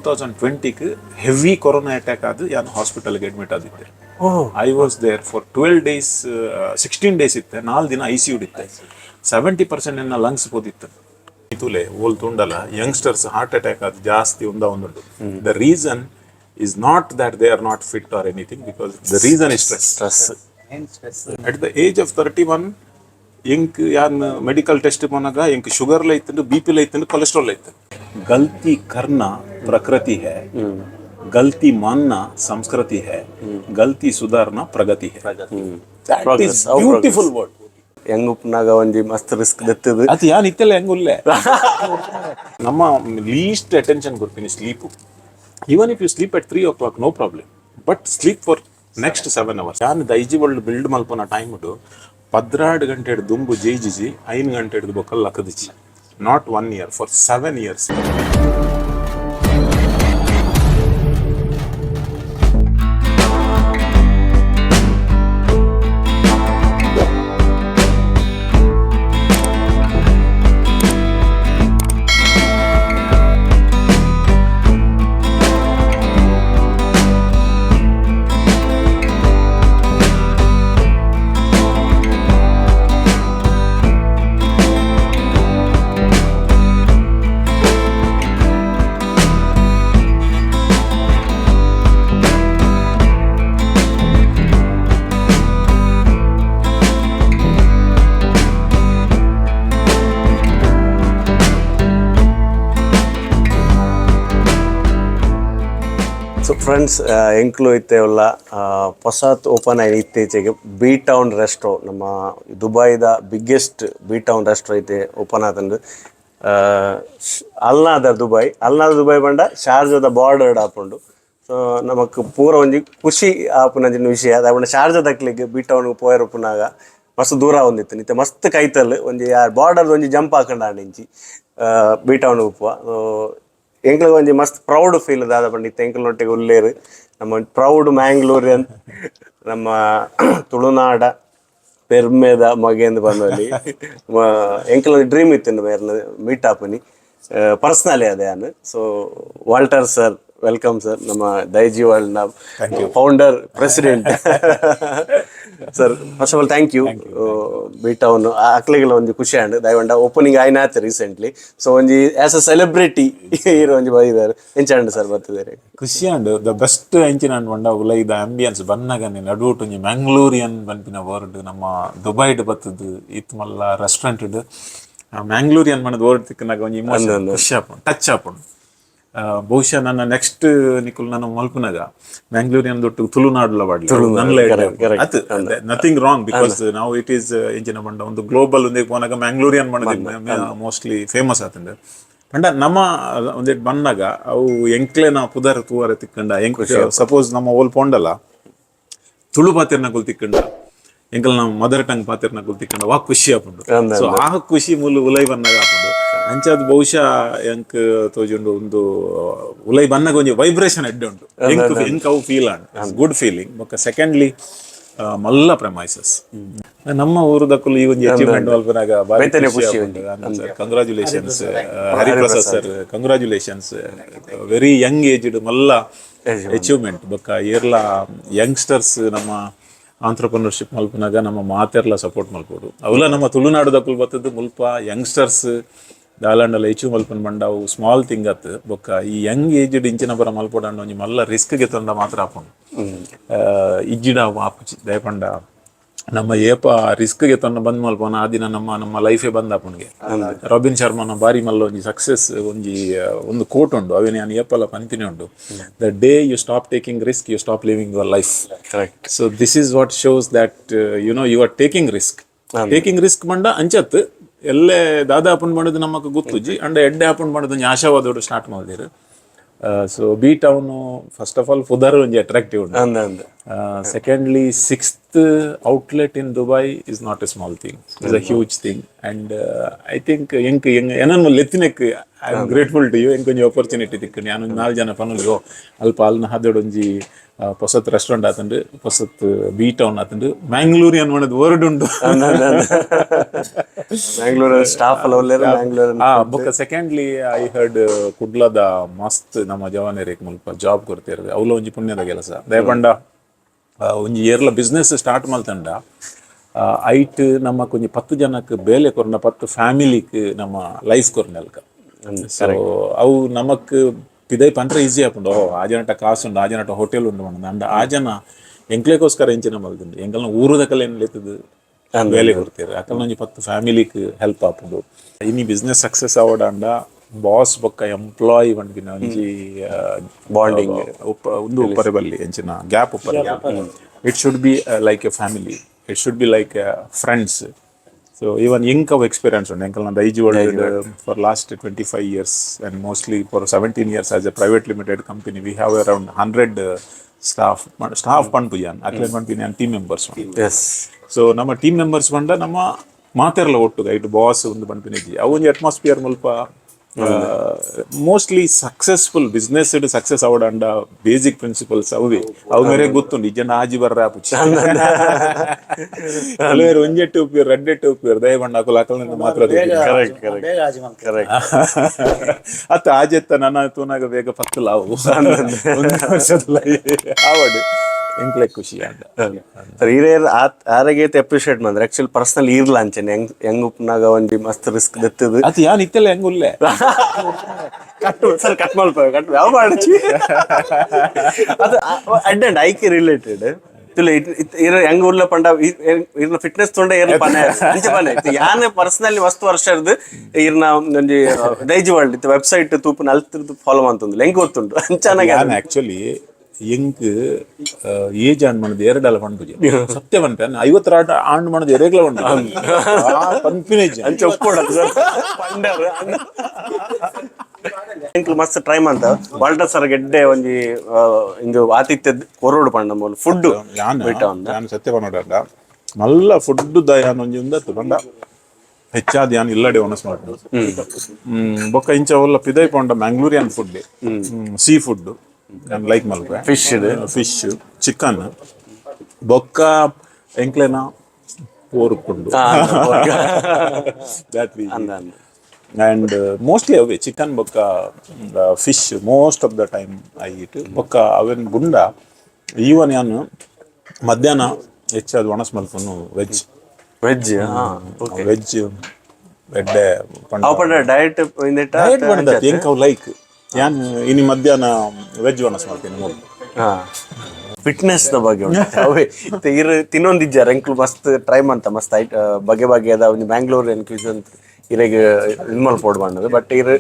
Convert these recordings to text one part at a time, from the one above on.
2020ಕ್ heavy corona attack ಆದ್ ಯಾನ್ ಹಾಸ್ಪಿಟಲ್ಗೆ admit ಆದಿತ್ತೆ. I was there for 12 days, 16 days ಇತ್ತೆ. 4 ದಿನ ಐಸಿಯು ಇತ್ತೆ. 70% ಎನ್ನ ಲಂಗ್ಸ್ ಪೋದಿತ್ತು. ತೂಲೆ, ಓಲ್ ತೂಂಡಲ youngsters heart attack ಅದು ಜಾಸ್ತಿ ಉಂದ ಒಂದುಂಡು. The reason is not that they are not fit or anything, because the reason is stress. Stress. At the age of 31 ಎಂಕ್ ಯಾನ್ ಮೆಡಿಕಲ್ ಟೆಸ್ಟ್ ಪೋನಾಗ ಎಂಕ್ ಶುಗರ್ ಲ ಇತ್ತುಂಡು, ಬಿಪಿ ಲ ಇತ್ತುಂಡು, ಕೊಲೆಸ್ಟ್ರಾಲ್ ಇತ್ತು. गलती करना प्रकृति है, गलती मानना संस्कृति है, गलती सुधारना प्रगति है. That is beautiful word. Young ಉಪ್ಪುನಾಗ ಒಂಜಿ ಮಸ್ತ್ ರಿಸ್ಕ್ ದೆತ್ತದು. ಅದು ಯಾನ್ ಇತ್ತೆಲ್ಲ ಹೆಂಗ್ ಉಲ್ಲೆ. ನಮ್ಮ ಲೀಸ್ಟ್ ಅಟೆನ್ಷನ್ ಕೊಡ್ತೀನಿ sleep. Even if you sleep at 3 o'clock, no problem, but sleep for next 7 hours. ಯಾನ್ ದೈಜಿ ವರ್ಲ್ಡ್ ಬಿಲ್ಡ್ ಮಲ್ಪನ ಟೈಮ್ 12 ಗಂಟೆ ದುಂಬು ಜೈಜಿಜಿ, 5 ಗಂಟೆ ಹಿಡ್ದು ಬೊಕ್ಕಲ್ ಲಕ್ಕದಿಚ್ಚಿ. Not one year, for 7 years. So friends, ಎಂಕ್ಲು ಇತ್ತೆ ಉಲ್ಲ ಹೊಸತ್ ಓಪನ್ ಆಯ್ತು ಇತ್ತೀಚೆಗೆ B town resto. ನಮ್ಮ ದುಬೈದ biggest B town resto ಐತೆ ಓಪನ್ ಆತಂದು. ಅಲ್ನಾದ ದುಬೈ, ಅಲ್ನಾದ ದುಬೈ ಬಂಡ ಶಾರ್ಜಾದ ಬಾರ್ಡರ್ ಆಪುಂಡು. ಸೊ ನಮಕ್ ಪೂರ ಒಂಜಿ ಖುಷಿ ಆಪುನಂಚಿನ ವಿಷಯ ದಾಯೆ ಶಾರ್ಜಾ ದಕ್ಲಿಗೆ ಬಿ ಟೌನ್ ಪೋಯರ್ ಉಪ್ಪುನಾಗ ಮಸ್ತ್ ದೂರ ಒಂದಿತ್ತು. ನಿತ್ತೆ ಮಸ್ತ್ ಕೈತಲ್ ಒಂಜಿ ಬಾರ್ಡರ್ ಒಂಜಿ ಜಂಪ್ ಹಾಕೊಂಡ ಇಂಚಿ ಬಿ ಟೌನ್ ಉಪ್ಪುವ. ಸೊ ಎಂಕ್ಲಿಗೆ ಒಂಜಿ ಮಸ್ತ್ ಪ್ರೌಡ್ ಫೀಲ್ ದಾದ ಪಂಡ ಇತ್ತೆ ಎಂಕ್ಲನೊಟ್ಟಿಗೆ ಉಲ್ಲೇರು ನಮ್ಮ ಪ್ರೌಡ್ ಮ್ಯಾಂಗ್ಳೂರಿಯನ್, ನಮ್ಮ ತುಳುನಾಡ ಪೆರ್ಮೆದ ಮಗೆಂದು ಬಂದಲ್ಲಿ. ಎಂಕ್ಲ ಡ್ರೀಮ್ ಇತ್ತು ಮೇರ್ನ ಮೀಟ್ ಆಪುನಿ ಪರ್ಸ್ನಲಿ ಅದೇ ಯಾನ್. So Walter sir, welcome sir. ನಮ್ಮ ದೈಜಿ ವರ್ಲ್ಡ್ ನ founder, president sir. First of all, thank you. B town ಅಕ್ಲೆಗೆಲ್ಲ ಒಂಜಿ ಖುಷಿ ಆಂಡ್. ದಯವಂಡ ಓಪನಿಂಗ್ ಆಯ್ನಾತ್ ರೀಸೆಂಟ್ಲಿ. ಸೊ ಒಂಜಿ as a celebrity hero ಒಂಜಿ ಬೈದಾರೆ. ಎಂಚಾಂಡ್ ಸರ್ ಬತ್ತಿದ್ದಾರೆ? ಖುಷಿ and the best ಎಂಚಿನ ಅಂಡ್ ಉಲೈದ ಆಂಬಿಯನ್ಸ್ ಬನ್ನಗನೆ ನಡುವುಟು ಒಂಜಿ ಮ್ಯಾಂಗ್ಳೂರಿಯನ್ ಪನ್ಪಿನ ವರ್ಡ್. ನಮ್ಮ ದುಬೈಡ್ ಬತ್ತದು ಇತ್ ಮಲ್ಲ ರೆಸ್ಟೋರೆಂಟ್ ಮ್ಯಾಂಗ್ಳೂರಿಯನ್ ಮನದ ವರ್ಡ್ ತಿಕ್ಕನಾಗ ಒಂಜಿ ಇಮೋಷನ್, ಖುಷಿ ಆಪುಂಡು, ಟಚ್ ಆಪುಂಡು. ಬಹುಶಃ ನನ್ನ ನೆಕ್ಸ್ಟ್ ನಿಕುಲ್ ನನ್ನ ಮಲ್ಪುನಾಗ ಮ್ಯಾಂಗ್ಳೂರಿಯನ್ ದೊಟ್ಟು ತುಳುನಾಡುಲ ಪಾಡ್ಲೆ. ಅತ್ nothing wrong, because ನಾವು it is ಎಂಚಿನ ಪಂಡ ಒಂದು ಗ್ಲೋಬಲ್ ಒಂದೇ ಪೋನಾಗ ಮ್ಯಾಂಗ್ಳೂರಿಯನ್ ಮನದ ಮೋಸ್ಟ್ಲಿ ಫೇಮಸ್ ಆತಂಡ್. ಪಂಡ ನಮ್ಮ ಒಂದಿಟ್ ಬಂದಾಗ ಅವು ಎಂಕ್ಲೆನ ಪುದರ್ ತೂವರೆ ತಿಕ್ಕಂಡ ಎಂಕ್ ಸಪೋಸ್ ನಮ್ಮ ಓಲ್ ಪೋಂಡಲ ತುಳು ಪಾತೆರ್ನಕುಲು ತಿಕ್ಕಂಡ, ಎಂಕಲ್ ನಮ್ಮ ಮದರ್ ಟಂಗ್ ಪಾತೆರ್ನಕುಲು ತಿಕ್ಕಂಡ ವಾ ಖುಷಿ ಆಪುಂಡು. ಸೊ ಆ ಖುಷಿ ಮೂಲು ಉಲೈ ಬನ್ನಗ ಆಪುಂಡು. ಅಂಚಾದ್ ಬಹುಶಃ ಎಂಕ್ ತೋಜುಂಡು ಒಂದು ಉಲೈ ಬನ್ನಗ ಒಂಜಿ ವೈಬ್ರೇಷನ್ ಎಡ್ಡೆ ಉಂಡು. ಎಂಕ್ ಎಂಕ್ ಅವು feel and good feeling. ಬೊಕ್ಕ ಸೆಕೆಂಡ್ಲಿ ಮಲ್ಲ ಪ್ರಮೈಸಸ್ ನಮ್ಮ ಊರುದಕ್ಕುಲು ಈ ಒಂಜಿ ಅಚೀವ್ಮೆಂಟ್ ಮಲ್ಪುನಾಗ ಬಾರಿ ಬೇತೆನೆ ಖುಷಿ ಖುಷಿ. ಆಪುಂಡು. Congratulations Hariprasad sir, congratulations. Very young aged ಮಲ್ಲ ಅಚೀವ್ಮೆಂಟ್. ಬೊಕ್ಕ ಏರ್ಲ ಯಂಗ್ಸ್ಟರ್ಸ್ ನಮ್ಮ ಆಂಟ್ರಪ್ರನರ್ಶಿಪ್ ಮಲ್ಪುನಾಗ ನಮ್ಮ ಮಾತೆರ್ಲ ಸಪೋರ್ಟ್ ಮಲ್ಪೊಡು. ಅವುಲ ನಮ್ಮ ತುಳುನಾಡುದಕುಲು ಬತ್ತದ್ದು ಮುಲ್ಪ ಯಂಗ್ಸ್ಟರ್ಸ್ ದಾಲಾಂಡಲ ಹೆಚ್ಚು ಮಲ್ಪನ್ ಬಂಡ ಅವು ಸ್ಮಾಲ್ ಥಿಂಗ್ ಅತ್. ಬೊಕ್ಕ ಈ ಯಂಗ್ ಏಜ್ಡ್ ಇಂಚಿನ ಪರ ಮಲ್ಪೊಡಂಡ ಒಂಜಿ ಮಲ್ಲ ರಿಸ್ಕ್ ಗೆತ್ತೊಂಡ ಮಾತ್ರ ಆಪುಂಡು, ಇಜ್ಜಿಡ ಅವು ಆಪುಜಿ. ದಯಪಂಡ ನಮ್ಮ ಏಪ ರಿಸ್ಕ್ ಗೆತ್ತೊಂಡ ಬಂದ್ ಮಲ್ಪೋನ ಆ ದಿನ ನಮ್ಮ ನಮ್ಮ ಲೈಫೇ ಬಂದ್ ಆಪುಂಡ್ಗೆ. ರಾಬಿನ್ ಶರ್ಮಾನ ಬಾರಿ ಮಲ್ಲ ಒಂಜಿ ಸಕ್ಸೆಸ್ ಒಂಜಿ ಒಂದು ಕೋಟ್ ಉಂಡು. ಅವೇನು ಯಾನ್ ಏಪಲ ಪನ್ಪಿನೆ ಉಂಡು, "The day you stop taking risk, you stop living your life." Correct. So this is what shows that you are taking risk. Taking risk ಬಂಡ ಅಂಚತ್ ಎಲ್ಲೆ ದಾದಾ ಆಪುಂಡು ಮಾಡೋದು ನಮಕ್ ಗೊತ್ತುಜ್ಜಿ ಅಂಡ ಎಡ್ಡೆ ಆಪುಂಡು ಮಾಡೋದು ಒಂಜಿ ಆಶಾವಾದೋಡು start ಮಾಡಿದಿರು. So B town, first of all ಪುದರ್ ಒಂಜಿ ಅಟ್ರಾಕ್ಟಿವ್ ಉಂಡು. ಅಂದ ಅಂದ. Secondly, sixth outlet in Dubai is not a small thing, is a huge thing. And I think ಎಂಕ್ ಎನನ್ ಲೆತ್ತಿನೆಕ್ I am grateful to you. ಎಂಕ್ ಒಂಜಿ opportunity ತಿಕ್ಕುಂಡು. ಯಾನ್ ಒಂಜಿ ನಾಲ್ ಜನ ಪನೊಲಿ, ಓ ಅಲ್ಪ ಅಲ್ನ ಹಾದೋಡು ಒಂಜಿ ಪೊಸತ್ ರೆಸ್ಟೋರೆಂಟ್ ಆತುಂಡು, ಪೊಸತ್ ಬಿ ಟೌನ್ ಆತುಂಡು, ಮ್ಯಾಂಗ್ಳೂರಿಯನ್ ಪಂಡದ್ ವರ್ಡ್ ಉಂಡು. ಮ್ಯಾಂಗ್ಳೂರ್ ಸ್ಟಾಫ್ ಎಲ್ಲ ಒಲ್ಲೆರ್ ಮ್ಯಾಂಗ್ಳೂರ್. ಆ ಬೊಕ್ಕ secondly I heard ಕುಡ್ಲದ ಮಸ್ತ್ ನಮ್ಮ ಜವಾನರಿಗೆ ಮುಲ್ಪ ಜಾಬ್ ಕೊರ್ತೆರ್. ಅವ್ಲ ಒಂಜಿ ಪುಣ್ಯದ ಕೆಲಸ. ದಯಪಂಡ ಒಂಜಿ ಏರ್ಲ ಬಿಸ್ನೆಸ್ ಸ್ಟಾರ್ಟ್ ಮಲ್ತಂಡ ಐಟ್ ನಮ್ಮಕ್ ಒಂಜಿ 10 ಜನಕ್ಕೆ ಬೇಲೆ ಕೊರ್ನ, 10 ಫ್ಯಾಮಿಲಿಕ್ ನಮ್ಮ ಲೈಫ್ ಕೊರ್ನಲ್ಕ. ಸೊ ಅವು ನಮಕ್ ಪಿದೈ ಪಂಡ್ರೆ ಈಸಿ ಆಪುಂಡು, ಓ ಆ ಜನಟ ಕಾಸು ಉಂಡು, ಆ ಜನಟ ಹೋಟೆಲ್ ಉಂಡು ಪಂಡ. ಅಂಡ ಆ ಜನ ಎಂಕ್ಲೆಗೋಸ್ಕರ ಎಂಚಿನ ಮಲ್ದುಂಡು, ಎಂಕಲ್ನ ಊರುದಕಲ್ ಲೆತ್ತದು ಬೇಲೆ ಕೊಡ್ತೀರಿ, ಅಕಲ್ನ ಒಂಜಿ 10 ಫ್ಯಾಮಿಲಿಕ್ ಹೆಲ್ಪ್ ಆಪುಂಡು. ಇನಿ ಬಿಸ್ನೆಸ್ ಸಕ್ಸಸ್ ಆವಡಂಡ ಬಾಸ್ ಬೊಕ್ಕ ಎಂಪ್ಲಾಯಿ ಪನ್ಪಿನ ಒಂಜಿ ಬಾಂಡಿಂಗ್. ಉಪ್ಪ ಒಂದು ಉಪ್ಪರೆ ಬಲ್ಲಿ, ಎಂಚಿನ gap ಉಪ್ಪರೆ. It should be like a family, it should be like friends. So even ಎಂಕ್ ಅವು ಎಕ್ಸ್ಪೀರಿಯನ್ಸ್ ಉಂಡು. ಎಂಕಲ್ನ Daiji world for last 25 years and mostly for 17 years as a private limited company, we have around 100 staff. Staff ಪನ್ಪುಜಾನ್ ಅಕ್ಲೆ ಪನ್ಪಿನ team members. So ನಮ್ಮ team members ಪಂಡ ನಮ್ಮ ಮಾತೆರ್ಲ ಒಟ್ಟುಗ ಇಟ್ಟು boss ಒಂದು ಪನ್ಪಿನ ಇಜ್ಜಿ. ಅವು ಒಂಜಿ ಅಟ್ಮಾಸ್ಫಿಯರ್ ಮುಲ್ಪ mostly successful business success ಅವಡಂಡ basic principles ಅವೆ. ಅವು ಮೇರೆ ಗೊತ್ತುಂಡು. ಈ ಜನ ಆಜಿ ಬರ್ರ ಆಪುಚಿ, ಕೆಲವೇರು ಒಂಜೆಟ್ಟು ಉಪ್ಪಿಯರ್, ರಡ್ಡೆಟ್ಟು ಉಪ್ಪಿಯರ್. ದಯ ಪಂಡ ಅಕುಲು ಅಕಲ್ನ ಮಾತ್ರ. Correct correct. ಬೇಗ ಆಜಿ ಮಲ್ತ. ಕರೆಕ್ಟ್. ಅತ್ತ ಆಜೆತ್ತ ನನ್ನ ತೂನಾಗ ಬೇಗ ಪತ್ತು ಲಾವು ಒಂದು ವರ್ಷದ ಆವಡು ಎಂಕ್ಲೆ ಖುಷಿ ಅಂಡ. ಸರ್, ಹಿರಿಯರ್ ಆರೋಗ್ಯ ಅಪ್ರಿಷಿಯೇಟ್ ಮಂದ್ರೆ ಆಕ್ಚುಲಿ ಪರ್ಸನಲ್ ಇರ್ಲ ಅಂಚನೆ ಹೆಂಗ್ ಹೆಂಗ್ ಉಪ್ಪನಾಗ ಒಂಜಿ ಮಸ್ತ್ ರಿಸ್ಕ್ ದೆತ್ತದು. ಅದು ಯಾನ್ ಇತ್ತೆಲ್ಲ ಹೆಂಗ್ ಉಲ್ಲೆ. Cut sir, cut ಮಲ್ಪ cut ಯಾವ ಮಾಡಚಿ ಅದು ಅಡ್ ಅಂಡ್ ಐಕೆ ರಿಲೇಟೆಡ್ ತುಲೆ ಇರ ಹೆಂಗ್ ಉರ್ಲ ಪಂಡ ಇರ್ನ ಫಿಟ್ನೆಸ್ ತೊಂಡ ಏರ್ನ ಪನೆ ಅಂಚೆ ಪನೆ ಇತ್ತು. ಯಾನ್ ಪರ್ಸನಲಿ ಮಸ್ತ್ ವರ್ಷ ಇರ್ದು ಇರ್ನ ಒಂಜಿ ದೈಜಿ ವರ್ಲ್ಡ್ ಇತ್ತು ವೆಬ್ಸೈಟ್ ತೂಪುನ ಅಲ್ತಿರ್ದು ಫಾಲೋ ಮಂತೊಂದು ಹೆಂಗ್ ಗೊತ್ತುಂಟು ಅಂಚನಾಗ. ಯಾನ್ ಆಕ್ಚುಲಿ ಎಂಕ್ ಏಜ್ ಆಂಡ್ ಮಣದ ಎರಡಲ್ಲ ಪನ್ಪುಜಿ. ಸತ್ಯ ಪನ್ಪೆ, 50 ಆಟ ಆಂಡ್ ಮಣದ ಎರೆಗ್ಲ ಉಂಡು ಪನ್ಪಿನ ಇಜ್ಜಿ. ಅಂಚೆ ಒಪ್ಪೋಡ ಸರ್ ಪಂಡರ್ ಎಂಕ್ಲು ಮಸ್ತ್ ಟ್ರೈ ಮಂತ ವಾಲ್ಟರ್ ಸರ್ ಗೆಡ್ಡೆ ಒಂಜಿ ಇಂದು ಆತಿಥ್ಯ ಕೊರೋಡು ಪಂಡ ಮೂಲು ಫುಡ್. ಯಾನ್ ಯಾನ್ ಸತ್ಯ ಪನ್ನೋಡ ಮಲ್ಲ ಫುಡ್ the ಯಾನ್ ಒಂಜಿ ಉಂದತ್ತು ಪಂಡ ಹೆಚ್ಚಾದ್ ಯಾನ್ ಇಲ್ಲಡೆ ಒಣಸ್ ಮಾಡ್ದು. ಬೊಕ್ಕ ಇಂಚ ಒಲ್ಲ ಪಿದೈ ಪಂಡ ಮ್ಯಾಂಗ್ಳೂರಿಯನ್ food, sea food ಯಾನ್ ಲೈಕ್ ಮಲ್ಪೆ. Fish. Fish, chicken, ಬೊಕ್ಕ ಎಂಕ್ಲೆನ ಪೋರ್ಕ್ ಉಂಡು that we and mostly away chicken ಬೊಕ್ಕ fish most of the time I eat. ಬೊಕ್ಕ ಅವೆನ್ ಗುಂಡ ಈವನ್ ಯಾನ್ ಮಧ್ಯಾಹ್ನ ಹೆಚ್ಚಾದ ಒಣಸ್ ಮಲ್ಪುನು veg. Veg. Veg ಎಡ್ಡೆ. ಅವು ಪಂಡ ಡಯಟ್ ಇಂದೆಟ್ಟ? ಡಯಟ್ ಪಂಡ ಎಂಕ್ ಅವು ಲೈಕ್. ಯಾನ್ ಇನಿ ಮಧ್ಯಾಹ್ನ ವೆಜ್ ಒಣಸ್ ಮಲ್ತೀನಿ ಮೂಲು. ಫಿಟ್ನೆಸ್ the ಬಗ್ಗೆ ಉಂಟು. ಅವೇ ಇತ್ತೆ ಇರ್ ತಿನ್ನೊಂದಿಜ್ಜಾರ ಎಂಕ್ಲು ಮಸ್ತ್ ಟ್ರೈ ಮಂತ ಮಸ್ತ್ ಐಟ್ ಬಗೆ ಬಗೆದ ಒಂಜಿ ಬ್ಯಾಂಗ್ಳೂರ್ ಕ್ಯೂಸನ್ ಇರೆಗ್ ಇದು ಮಲ್ಪೊಡು ಪಂಡದು. ಬಟ್ ಇರ್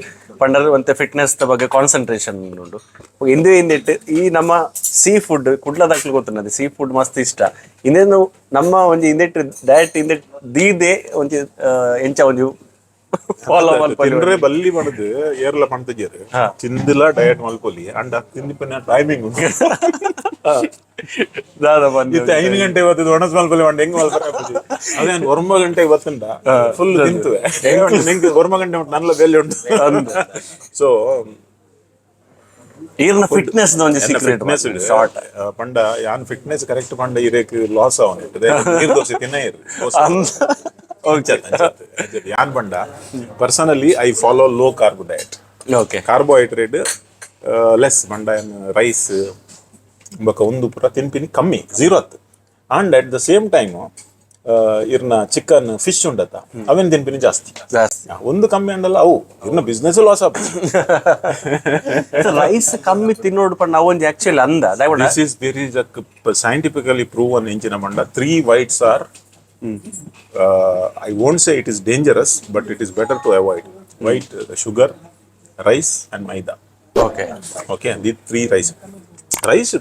ಪಂಡರ್ ಒಂತೆ ಫಿಟ್ನೆಸ್ the ಬಗ್ಗೆ ಕಾನ್ಸಂಟ್ರೇಷನ್ ಉಂಡು. ಇಂದೇ ಇಂದೆಟ್ ಈ ನಮ್ಮ ಸೀ ಫುಡ್ ಕುಡ್ಲದಕ್ಲು ಗೊತ್ತುಂಡದು ಸೀ ಫುಡ್ ಮಸ್ತ್ ಇಷ್ಟ. ಇಂದೇನು ನಮ್ಮ ಒಂಜಿ ಇಂದೆಟ್ ಡಯಟ್ ಇಂದೆಟ್ ದೀದೆ ಒಂಜಿ ಎಂಚ ಒಂಜಿ ಫಾಲೋ ಮಲ್ಪ. ತಿಂದ್ರೆ ಬಲ್ಲಿ ಪಂಡದು ಏರ್ಲ ಪಂತಜೇರು ತಿಂದಿಲ್ಲ ಡಯಟ್ ಮಲ್ಪೊಲಿ ಅಂಡ ತಿಂದಿಪ್ಪನ ಟೈಮಿಂಗ್ ಉಂಟು. ದಾದ ಬಂದು ಇತ್ತೆ 5 ಗಂಟೆ ಬರ್ತದೆ ಒಣಸ್ ಮಲ್ಪೊಲಿ ಪಂಡ ಹೆಂಗ್ ಮಲ್ಪರೆ ಆಪುಜಿ. ಅದೇ 9 ಗಂಟೆಗೆ ಬತ್ತುಂಡ ಫುಲ್ ತಿಂತುವೆ. ನಿಂಗೆ 9 ಗಂಟೆ ಉಂಟು, ನನ್ನ ಬೆಲೆ ಉಂಟು. ಸೊ ಈರ್ನ ಫಿಟ್ನೆಸ್ ಒಂಜಿ secret fitness short. ಪಂಡ ಯಾನ್ ಫಿಟ್ನೆಸ್ ಕರೆಕ್ಟ್ ಪಂಡ ಇರೇಕ್ ಲಾಸ್ ಅವನಿಟ್ಟು ನೀರು ದೋಸೆ ತಿನ್ನ ಇರು. ಯಾನ್ ಪಂಡ personally I follow low carb diet. Carbohydrate less ಪಂಡ ರೈಸ್ ಬೊಕ್ಕ ಒಂದು ಪೂರ ತಿನ್ಪಿನಿ ಕಮ್ಮಿ, ಝೀರೋ ಅತ್ತು. And at the same time ಇರ್ನ ಚಿಕನ್, ಫಿಶ್ ಉಂಡತ್ತ, ಅವೇನು ತಿನ್ಪಿನಿ ಜಾಸ್ತಿ. ಜಾಸ್ತಿ. ಒಂದು ಕಮ್ಮಿ ಅಂಡಲ್ಲ, ಅವು ಇರ್ನ ಬಿಸ್ನೆಸ್ ಲಾಸ್ ಆಪುಂಡು. ರೈಸ್ ಕಮ್ಮಿ ತಿನ್ನೋಡು ಪಂಡ ಅವು ಒಂಜಿ ಆಕ್ಚುಲಿ ಅಂದ ದಾಯೆ. This is there is a scientifically proven ಎಂಚಿನ ಪಂಡ three whites are, I won't say it is dangerous, but it is better to avoid: white sugar, rice and maida. Okay, the three rice. Rice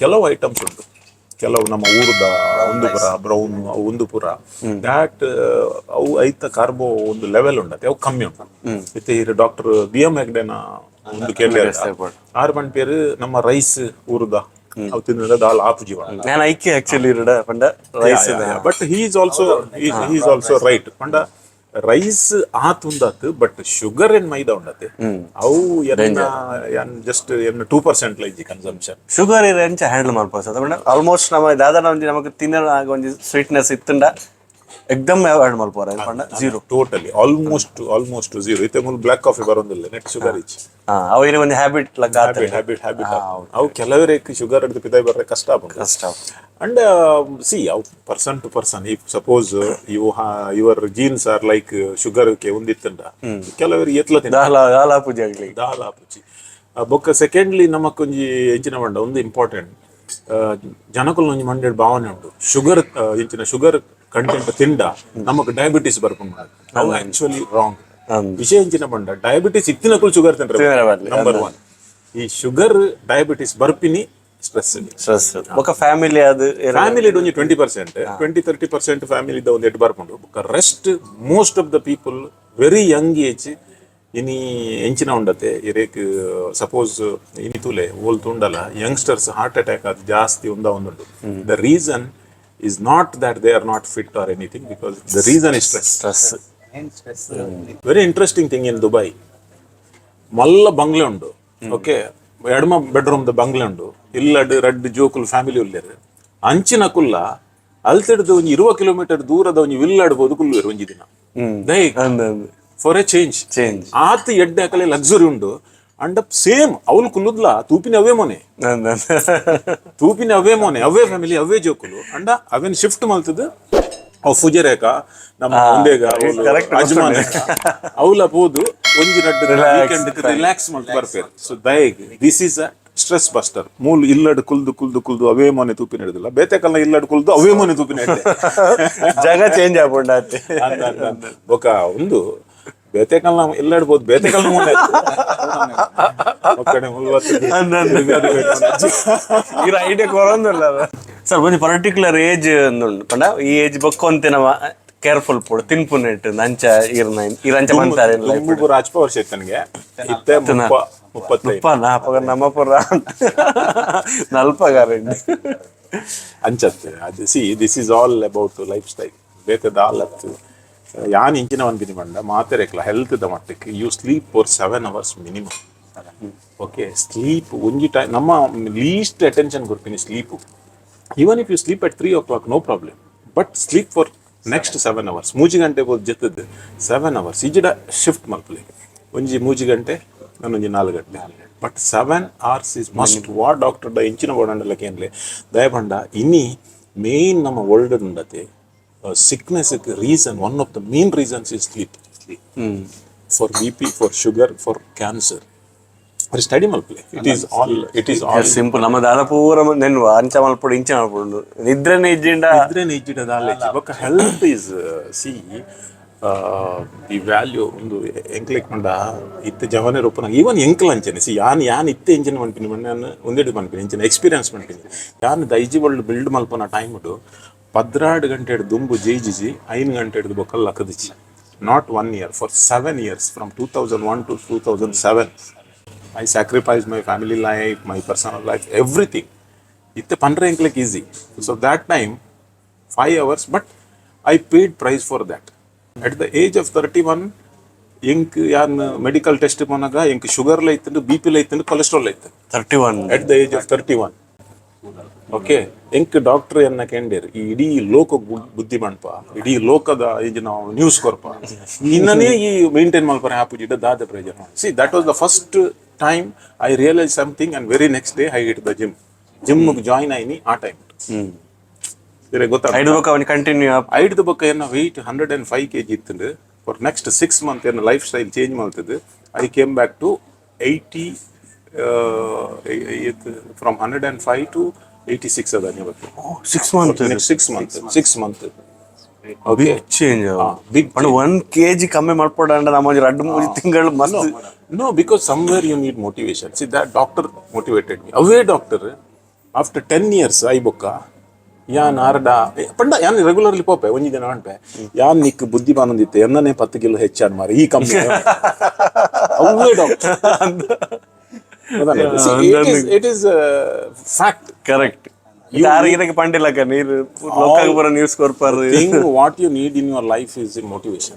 ಕೆಲವು items ಉಂಟು, ಕೆಲವು ನಮ್ಮ ಊರದ ಒಂದು ಪುರ brown ಒಂದು ಪುರ that ಅವು ಐತ ಕಾರ್ಬೋ ಒಂದು ಲೆವೆಲ್ ಉಂಡತ್ತೆ, ಅವು ಕಮ್ಮಿ ಉಂಟು. ಇತ್ತೆ doctor B M ಹೆಗ್ಡೆನ ಒಂದು ಕೇಳಿ ಆರು ಪನ್ಪೇರು ನಮ್ಮ ರೈಸ್ ಊರುದ ಅವು ತಿಂದ್ರೆ ದಾಲ್ ಆಪುಜಿ. ನಾನು ಐಕೆ ಆಕ್ಚುಲಿ ಇರಡ ಪಂಡ rice. But he is also right. ಪಂಡ ರೈಸ್ ಆತ್ ಉಂದಾತ್, but sugar and ಮೈದಾ ಉಂಡತೆ, ಅವು ಎನ್ನ ಜಸ್ಟ್ ಎನ್ನ 2% ಲೈಜಿ ಕನ್ಸಂಪ್ಷನ್. ಶುಗರ್ ಇರ ಎಂಚ ಹ್ಯಾಂಡಲ್ ಮಲ್ಪ ಸರ್? ಪಂಡ ಆಲ್ಮೋಸ್ಟ್ ನಮ್ಮ ದಾದನ ಒಂಜಿ ನಮಕ್ ತಿನ್ನರ ಒಂಜಿ ಸ್ವೀಟ್ನೆಸ್ ಇತ್ತುಂಡ ಎಕ್ದಮ್ ಅವಾಯ್ಡ್ ಮಲ್ಪುವರ ಪಂಡ zero? Totally, almost zero. ಇತ್ತೆ ಮೂಲು ಬ್ಲಾಕ್ ಕಾಫಿ ಬರೋದಿಲ್ಲ, ನೆಟ್ ಶುಗರ್ ಇಚ್ಚಿ. ಹಾ, ಅವು ಇರ ಒಂಜಿ ಹ್ಯಾಬಿಟ್ ಲಗ್ ಆತ. Habit, habit, habit. ಅವು ಕೆಲವರಿಗೆ ಶುಗರ್ ಹಿಡಿದು ಪಿದಾಯಿ ಬರ್ರೆ ಕಷ್ಟ ಆಪುಂಡು. ಕಷ್ಟ. ಅಂಡ್ ಸಿ, ಅವು person to person. If suppose you your genes are like sugar ಕೆ ಒಂದಿತ್ತಂಡ, ಕೆಲವರು ಎತ್ಲ ತಿನ್ನ ದಾಲ ದಾಲ ಪೂಜೆ ಆಗ್ಲಿ. ದಾಲ ಆಪುಜಿ. ಬೊಕ್ಕ ಸೆಕೆಂಡ್ಲಿ ನಮಕ್ಕೊಂಜಿ ಎಂಚಿನ ಪಂಡ ಒಂದು ಇಂಪಾರ್ಟೆಂಟ್, ಜನಕುಲು ಒಂಜಿ ಮಂಡೆಡ್ ಭಾವನೆ ಉಂಟು, ಶುಗರ್ ಇಂಚಿನ ಶುಗರ್ ಕಂಟೆಂಟ್ ತಿಂಡ ನಮಕ್ ಡಯಾಬಿಟಿಸ್ ಬರ್ಪುಂಡು. ಅವು ಆಕ್ಚುಲಿ ರಾಂಗ್. ವಿಷಯ ಎಂಚಿನ ಪಂಡ ಡಯಾಬಿಟಿಸ್ ಇತ್ತಿನಕುಲು ಶುಗರ್ ತಿಂದ್ರೆ ತಿನ್ನರೆ ಬರ್ಲಿ. ನಂಬರ್ ಒನ್, ಈ ಶುಗರ್ ಡಯಾಬಿಟಿಸ್ ಬರ್ಪಿನಿ ಸ್ಟ್ರೆಸ್. ಸ್ಟ್ರೆಸ್ ಬೊಕ ಫ್ಯಾಮಿಲಿ ಅದು. ಫ್ಯಾಮಿಲಿ ಒಂಜಿ 20%, 20-30% family ಒಂದು ಎಡ್ ಬರ್ಪುಂಡು. Rest most of the people very young age. ಇನಿ ಎಂಚಿನ ಉಂಡತೆ ಇರೇಕ್ ಸಪೋಸ್ ಇನಿ ತೂಲೆ ಓಲ್ ತುಂಡಲ youngsters heart attack ಅದು ಜಾಸ್ತಿ ಉಂದ ಒಂದುಂಡು. The reason is not that they are not fit or anything, because the reason is stress. Stress. Stress. Very interesting thing in Dubai, ಮಲ್ಲ ಬಂಗ್ಲೆ ಉಂಡು, okay, ಎಡಮ bedroom the ಬಂಗ್ಲೆ ಉಂಡು, ಇಲ್ಲಡ್ ರಡ್ಡ್ ಜೋಕುಲು ಫ್ಯಾಮಿಲಿ ಉಲ್ಲೇರು. ಅಂಚಿನ ಕುಲ್ಲ ಅಲ್ತಿಡ್ದು ಒಂಜಿ 20 ಕಿಲೋಮೀಟರ್ ದೂರದ ಒಂಜಿ ವಿಲ್ಲಾಡ್ಬೋದು ಕುಲ್ಲುವೆರು ಒಂಜಿ ದಿನ ದೈ ಅಂದ್ ಅಂದ್. For A change. Change. ಆತ್ ಎಡ್ಡೆ ಅಕಲೆ ಲಕ್ಸುರಿ ಉಂಡು. ಅಂಡ್ ಸೇಮ್ ಅವಳು ಕುಲ್ಲುದ್ಲ ತೂಪಿನ ಅವೇ ಮೊನೆ. ಅಂದ್ ಅಂದ್. ತೂಪಿನ ಅವೇ ಮೊನೆ, ಅವೇ ಫ್ಯಾಮಿಲಿ, ಅವೇ ಜೋಕುಲು. ಅಂಡ ಅವೇನ್ ಶಿಫ್ಟ್ ಮಲ್ತದ ಅವು ಫುಜರೇಕ ನಮ್ಮ ಒಂದೇಗ Correct. ಅಜ್ಮಾನ್ ಅವಲ ಪೋದು ಒಂಜಿ ರಡ್ಡ್ ವೀಕೆಂಡ್ ರಿಲ್ಯಾಕ್ಸ್ ಮಲ್ತ್ ಬರ್ಪೇರು. ಸೊ ದಯಗ್ this is a stress buster. ಮೂಲು ಇಲ್ಲಡ್ ಕುಲ್ದು ಕುಲ್ದು ಕುಲ್ದು ಅವೇ ಮೊನೆ ತೂಪಿನ ಹಿಡಿದಿಲ್ಲ, ಬೇತೆ ಕಲ್ಲ ಇಲ್ಲಡ್ ಕುಲ್ದು ಅವೇ ಮೊನೆ ತೂಪಿನ ಹಿಡ್ದೆ. ಜಾಗ ಚೇಂಜ್ ಆಪುಂಡ ಅತ್ತೆ. ಬೊಕ ಒಂದು ಬೇತೆ ಕಲ್ಲ ಇಲ್ಲಾಡ್ಬೋದು, ಬೇತೆ ಕಲ್ಲ ಮೊನೆ ಒಕ್ಕಡೆ ಮುಲ್ವತ್ತು. ಇರ ಐಡಿಯಾ ಕೊರೊಂದುಲ್ಲ ಸರ್. ಒಂಜಿ ಪರ್ಟಿಕ್ಯುಲರ್ ಏಜ್ ಉಂಡು ಪಂಡ ಈ ಏಜ್ ಬೊಕ್ಕೊಂತೆ ನಮ ಕೇರ್ಫುಲ್ ಪೋಡು ತಿನ್ಪುನೆಟ್ ಅಂಚ ಇರ್ನ ಇರಂಚ ಬಂತಾರೆ. ದುಂಬು ರಾಜ್ಪ ವರ್ಷ ಇತ್ತು ನನಗೆ, ಇತ್ತೆ 35. ಮುಪ್ಪ ಅಪಗ ನಮ್ಮ ಪುರ ನಲ್ಪಗಾರ. ಅಂಚತ್ತೆ ಅದು. See, this is all about life style. ಬೇತೆ ದಾಲ್ ಅತ್ತು. ಯಾನ್ ಇಂಚಿನ ಒಂದಿನ ಬಂಡ ಮಾತೆರೆಕ್ಲ ಹೆಲ್ತ್ the ಮಟ್ಟಕ್ಕೆ, you sleep for 7 hours minimum, okay? Sleep ಒಂಜಿ ಟೈಮ್ ನಮ್ಮ ಲೀಸ್ಟ್ ಅಟೆನ್ಷನ್ ಕೊಡ್ತೀನಿ sleep. Even if you sleep at 3 o'clock, no problem, but sleep for next 7 hours. 3 ಗಂಟೆ ಬೋದು ಜೊತ್ತದ್ದು 7 ಅವರ್ಸ್ ಇಜಿಡ ಶಿಫ್ಟ್ ಮಲ್ಪಲೆ, ಒಂಜಿ 3 ಗಂಟೆ ನಾನೊಂಜಿ 4 ಗಂಟೆ, but 7 hours is must. ವಾ ಡಾಕ್ಟರ್ ಡ ಇಂಚಿನ ಬೋಡಂಡಲ ಕೇನ್ಲೆ ದಯಪಂಡ. ಇನಿ ಮೇನ್ ನಮ್ಮ world ಉಂಡತೆ sickness reason, one of the main reasons is sleep. For BP, for sugar, for cancer study ಮಲ್ಪಲೆ, it is all. Simple. ನಮ್ಮ ದಾದ ಪೂರ ನೆನ್ವ ಅಂಚ ಮಲ್ಪೊಡು, ಇಂಚ ಮಲ್ಪೊಡು, ನಿದ್ರೆನೆ ಇಜ್ಜಿಂಡ. ನಿದ್ರೆ ಇಜ್ಜಿಡ ದಾಲೇಜಿ. ಬೊಕ್ಕ health is, see, the value ಒಂದು ಎಂಕ್ಲೆಕ್ ಪಂಡ ಇತ್ತೆ ಜವನೆ ರೂಪನ ಈವನ್ ಎಂಕ್ಲ ಅಂಚನೆ. ಸಿ, ಯಾನ್ ಯಾನ್ ಇತ್ತೆ ಇಂಚಿನ ಪನ್ಪಿನಿ ಮಣ್ಣು ಒಂದೆಡು ಪನ್ಪಿನಿ, ಇಂಚಿನ ಎಕ್ಸ್ಪೀರಿಯನ್ಸ್ ಪನ್ಪಿನಿ. ಯಾನ್ ದೈಜಿ ವರ್ಲ್ಡ್ ಬಿಲ್ಡ್ ಮಲ್ಪನ ಟೈಮ್ 12 ಗಂಟೆ ದುಂಬು ಜೈಜಿಜಿ, 5 ಗಂಟೆ ಹಿಡ್ದು ಬೊಕ್ಕ ಲಕ್ಕದಿಚ್ಚಿ. Not one year, for 7 years, from 2001 to 2007, I sacrifice my family life, my personal life, everything. ಇತ್ತೆ ಪಂಡ್ರೆ ಎಂಕ್ಲೆಕ್ easy. So that time 5 hours, but I paid price for that. At the age of 31 ಎಂಕ್ ಯಾನ್ medical test ಪೋನಾಗ ಎಂಕ್ sugar ಇತ್ತು, BP ಇತ್ತು, cholesterol ಇತ್ತು. 31? At the age of 31, okay. ಎಂಕ್ doctor ಎನ್ನ ಕೇಂಡೇರ್, ಈ ಇಡೀ ಲೋಕ ಬುದ್ಧಿ ಮಣ್ಪ, ಇಡೀ ಲೋಕದ ಈಗ ನಾವು ನ್ಯೂಸ್ ಕೊರ್ಪ, ನಿನ್ನನೇ ಈ ಮೇಂಟೈನ್ ಮಲ್ಪರೆ ಆಪುಜಿಡ ದಾದ ಪ್ರಯೋಜನ? See, that was the first time I realise something, and very next day I hit the gym. Gym join ಆಯ್ನಿ ಆ ಟೈಮ್ ಸರಿ ಗೊತ್ತಾ? ಐದು ಬೊಕ್ಕ ಅವನಿಗೆ ಕಂಟಿನ್ಯೂ. ಐಡ್ದು ಬೊಕ್ಕ ಎನ್ನ weight 105 kg ಇತ್ತು. For next 6 month ಎನ್ನ life style change ಮಾಡ್ತದೆ. I came back to 80, from 105 to 86 ಅದ ಇವತ್ತು. 6 month? 6 month, 6 month, okay. Change. Big. ಪಂಡ 1 ಕೆಜಿ ಕಮ್ಮಿ ಮಲ್ಪೊಡ ನಮ್ಮ ಒಂಜಿ ರಡ್ಡ್ ಮೂಜಿ ತಿಂಗಳು ಮಸ್ತ್. No, because somewhere you need motivation. See, that doctor motivated me. ಅವೇ doctor after 10 years I ಬೊಕ್ಕ ಯಾನ್ ಆರ್ಡ ಪಂಡ ಯಾನ್ ರೆಗ್ಯುಲರ್ಲಿ ಪೋಪೆ. ಒಂಜಿ ದಿನ ಪಂಪೆ, ಯಾನ್ ನಿಕ್ ಬುದ್ಧಿ ಬಾನೊಂದಿತ್ತೆ, ಎನ್ನನೇ 10 ಕಿಲೋ ಹೆಚ್ಚಾಡ್ ಮಾರೆ ಈ ಕಂಪ್ನಿ. ಅವೇ doctor. It is fact. Correct. ಯಾರಿಗಿರಕ್ಕೆ ಪಂಡಿಲಕ್ಕ ನೀರು ಲೋಕಾಗ ಪೂರ news ಕೊರ್ಪಾರು. Thing what you need in your life is a motivation.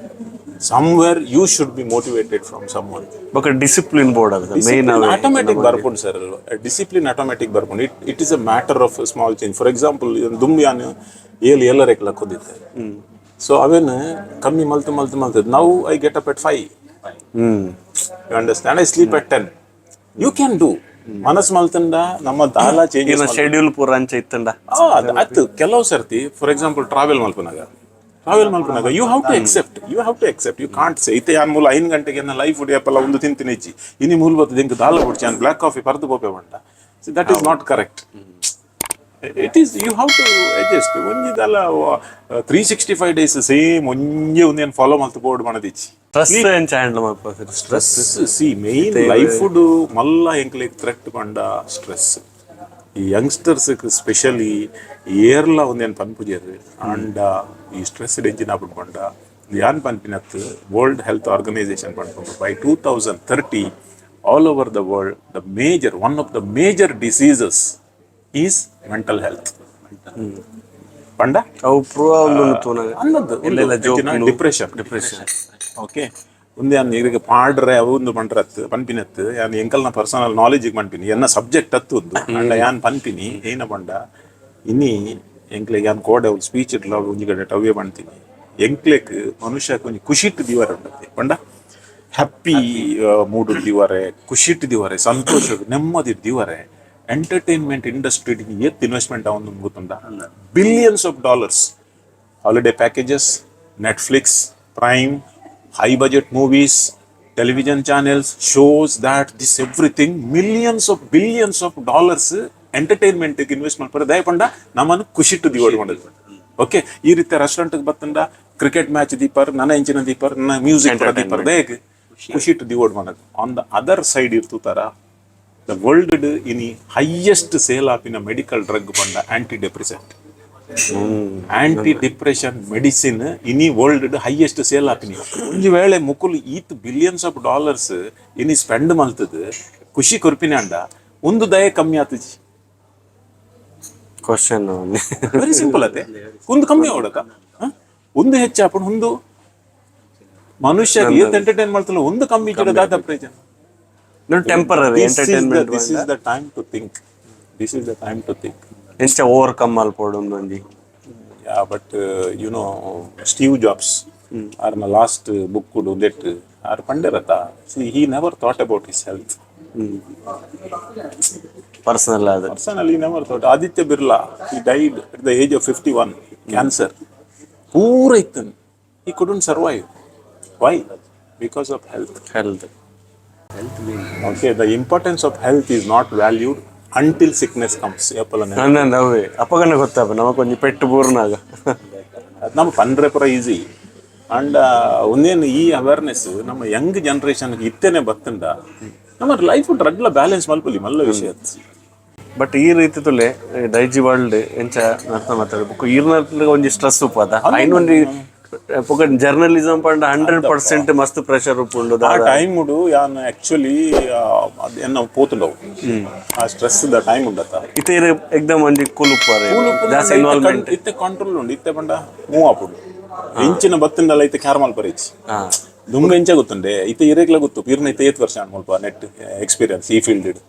Somewhere you should be motivated from someone. ಬೊಕ discipline board ಅದು main. Automatic ಬರ್ಪುಂಡು sir, discipline automatic ಬರ್ಪುಂಡು. It is a matter of small change. For example, ದುಂಬು ಯಾನ್ ಏಳು ಏಳರೆಕ್ ಲಕ್ಕೋದಿತ್ತೆ. ಸೊ ಅವೇನು ಕಮ್ಮಿ ಮಲ್ತು ಮಲ್ತು ಮಲ್ತು ನಾವು I get up at 5. You understand? I sleep at 10. You can do. ಮನಸ್ ಮಲ್ತಂಡ ನಮ್ಮ ದಾಲ ಚೇಂಜಸ್. ಶೆಡ್ಯೂಲ್ ಪೂರ ಅಂಚ ಇತ್ತಂಡ. ಅತ್ತು ಕೆಲವು ಸರ್ತಿ, for example, travel ಮಲ್ಪನಾಗ you have to accept, you have to accept. You can't say ಇತ್ತೆ ಯಾನ್ ಮೂಲ 5 ಗಂಟೆಗೆ ನನ್ನ ಲೈಫ್ ಉಡಿಯಪ್ಪಲ್ಲ ಒಂದು ತಿಂತೀನಿ ಇಜ್ಜಿ, ಇನಿ ಮೂಲ ಬರ್ತದೆ, ಇಂಕ್ ದಾಲ ಬುಡ್ಚಿ, ಯಾನ್ ಬ್ಲ್ಯಾಕ್ ಕಾಫಿ ಪರ್ದು ಪೋಪೆ ಬಂಟ. That is not correct. It is, you have to adjust. ಒಂಜಿ ದಾಲ 365 days same ಒಂಜೆ ಒಂದೇನು ಫಾಲೋ ಮಲ್ತು ಬೋರ್ಡ್ ಮಣದಿಚ್ಚಿ. ಸ್ಟ್ರೆಸ್ ಎಂಚ handle ಮಲ್ಪ? Stress, C, main life ಮಲ್ಲ ಎಂಕ್ಲೆಗ್ ಥ್ರೆಟ್ ಪಂಡ ಸ್ಟ್ರೆಸ್. ಈ ಯಂಗ್ಸ್ಟರ್ಸ್ ಸ್ಪೆಷಲಿ ಏರ್ಲ ಒಂದೇನು ಪನ್ಪುಜೆರ್. ಅಂಡ ಈ ಸ್ಟ್ರೆಸ್ ಎಂಚಿನ ಪಂಡ ಯಾನ್ ಪನ್ಪಿನತ್, world health organisation ಪನ್ಪುಂಡು, by 2030 all over the world the major one of the major diseases is mental health ಪಂಡ. ಅವು ಪ್ರೂವ್ ಒಂದು ತೂನಾಗ. ಅಂದದ್ದು depression. Depression. Okay, ಒಂದೇ ಯಾನ್ ಈಗ ಪಾಡ್ರೆ ಅವು ಒಂದು ಪಂಡ್ರತ್ ಪನ್ಪಿನತ್. ಯಾನ್ ಎಂಕಲ್ನ ಪರ್ಸನಲ್ ನಾಲೆಜ್ ಪನ್ಪಿನಿ, ಎನ್ನ ಸಬ್ಜೆಕ್ಟ್ ಅತ್ತು ಒಂದು. ಅಂಡ ಯಾನ್ ಪನ್ಪಿನಿ ಏನ ಪಂಡ, ಇನಿ ಎಂಕ್ಲೆಗ್ ಯಾನ್ ಕೋಡೆ ಸ್ಪೀಚ್ ಇಡ್ಲ ಒಂಜಿ ಕಡೆ ಟವ್ಯೆ ಪಣ್ತೀನಿ, ಎಂಕ್ಲೆಕ್ ಮನುಷ್ಯಕ್ಕೆ ಒಂಜಿ ಖುಷಿಟ್ ದಿವರೆ ಉಂಡತೆ ಪಂಡ, ಹ್ಯಾಪಿ ಮೂಡ್ ದಿವರೆ, ಖುಷಿಟ್ ದಿವರೆ, ಸಂತೋಷ ನೆಮ್ಮದಿ ದಿವರೆ. ಎಂಟರ್ಟೈನ್ಮೆಂಟ್ ಇಂಡಸ್ಟ್ರಿ ಏತ್ ಇನ್ವೆಸ್ಟ್ಮೆಂಟ್ ಅವನು ಗೊತ್ತುಂಡ? Billions of dollars. Holiday packages, Netflix, Prime, high budget movies, television channels, shows, that, this, everything, millions of billions of dollars entertainment invest ಮಾಡ್ತಾರೆ. ದಯಪಂಡ ನಮ್ಮನ್ನು ಖುಷಿಟ್ಟು ದಿವಾಡ್ ಮಾಡೋದು. ಓಕೆ, ಈ ರೀತಿ ರೆಸ್ಟೋರೆಂಟ್ ಬತ್ತಂಡ ಕ್ರಿಕೆಟ್ ಮ್ಯಾಚ್ ದೀಪರ್, ನನ್ನ ಎಂಚಿನ ದೀಪರ್, ನನ್ನ ಮ್ಯೂಸಿಕ್ ದೀಪರ್, ದಯಕ್ ಖುಷಿಟ್ಟು ದಿವಾಡ್ ಮಾಡೋದು. On the other side ಇರ್ತುತಾರ, the world ಇನಿ ಹೈಯೆಸ್ಟ್ ಸೇಲ್ ಆಪಿನ ಮೆಡಿಕಲ್ ಡ್ರಗ್ ಪಂಡ ಆಂಟಿ ಡೆಪ್ರೆಸೆಂಟ್. Aunty depression medicine ಇನಿ world highest sale ಆಪಿನಿ. ಒಂಜಿ ವೇಳೆ ಮುಕುಲು ಈತ್ billions of dollars ಇನಿ ಸ್ಪೆಂಡ್ ಮಲ್ತದ ಖುಷಿ ಕೊರ್ಪಿನ ಅಂಡ ಒಂದು ದಯ ಕಮ್ಮಿ ಆತಜಿ? Question. Very simple ಅತೆ. ಒಂದು ಕಮ್ಮಿ ಆವಡಕ ಒಂದು ಹೆಚ್ಚಾಪುಂಡು. ಒಂದು ಮನುಷ್ಯ ಏತ್ ಎಂಟರ್ಟೈನ್ ಮಾಡ್ತಲ್ಲ, ಒಂದು ಕಮ್ಮಿ ದಾದ ಪ್ರಯೋಜನ? Temporary entertainment. This is the time to think, this is the time to think. ಎಂಚ ಓವರ್ಕಮ್ ಮಲ್ಪೊಡು ಒಂದೊಂಜಿ. Yeah, but Steve Jobs, ಆರ್ನ ಲಾಸ್ಟ್ ಬುಕ್ ಉಂದೆಟ್ ಆರ್ ಪಂಡೆರತ, see, he never thought about his health. Personal ಆದ. Personally never thought. Aditya Birla, he died at the age of 51, cancer ಪೂರ ಇತ್ತು, he couldn't survive. Why? Because of health. Health. Okay, the importance of health is not valued until sickness comes. ಏಪಲ ನನ್ನ ಅವೇ ಅಪ್ಪಗನ ಗೊತ್ತಪ್ಪ, ನಮಕ್ ಒಂಜಿ ಪೆಟ್ಟು ಬೂರ್ನಾಗ. ಅದು ನಮ್ಮ ಪಂಡ್ರೆ ಪುರ ಈಸಿ. ಅಂಡ್ ಒಂದೇನು ಈ ಅವೇರ್ನೆಸ್ ನಮ್ಮ ಯಂಗ್ ಜನರೇಷನ್ ಇತ್ತೇನೆ ಬತ್ತಂಡ ನಮ್ಮ ಲೈಫ್ ಡ್ರಗ್ಲ ಬ್ಯಾಲೆನ್ಸ್ ಮಲ್ಪಲಿ ಮಲ್ಲ ವಿಷಯ ಅದು. ಬಟ್ ಈ ರೀತಿ ತುಲೆ ದೈಜಿ ವರ್ಲ್ಡ್ ಎಂಚ ನರ್ತ ಮಾತಾಡ ಬೊಕ್ಕ ಈರ್ನ ಒಂಜಿ ಸ್ಟ್ರೆಸ್ ಉಪ್ಪದ ಐನ್ ಒಂಜಿ ಬೊಕ್ಕ ಜರ್ನಲಿಸಂ ಪಂಡ 100% ಮಸ್ತ್ ಪ್ರೆಷರ್ ಉಪ್ಪುಂಡು. ಆ ಟೈಮ್ ಉಡು ಯಾನ್ ಆಕ್ಚುಲಿ ಎನ್ನ ಪೋತುಂಡವು ಆ stress the time ಉಂಡತ್ತ. ಇತ್ತೆ ಇರ್ ಎಕ್ದಮ್ ಒಂಜಿ ಕೂಲ್ ಉಪ್ಪಾರೆ, ಜಾಸ್ತಿ ಇನ್ವಾಲ್ವ್ಮೆಂಟ್. ಇತ್ತೆ ಕಂಟ್ರೋಲ್ ಉಂಡು. ಇತ್ತೆ ಪಂಡ ಮೂವ್ ಆಪುಂಡು. ಇಂಚಿನ ಬತ್ತಂಡಲ ಇತ್ತೆ ಕ್ಯಾರಮಲ್ ಪರೇಚ್ ದುಂಬ ಎಂಚ ಗೊತ್ತುಂಡೆ, ಇತ್ತೆ ಇರೇಗ್ಲ ಗೊತ್ತು. ಇರ್ನ ಇತ್ತೆ ಏತ್ ವರ್ಷ ಆಂಡ್ ಮುಲ್ಪ ನೆಟ್ ಎಕ್ಸ್ಪೀರಿಯನ್ಸ್ ಈ ಫೀಲ್ಡ್?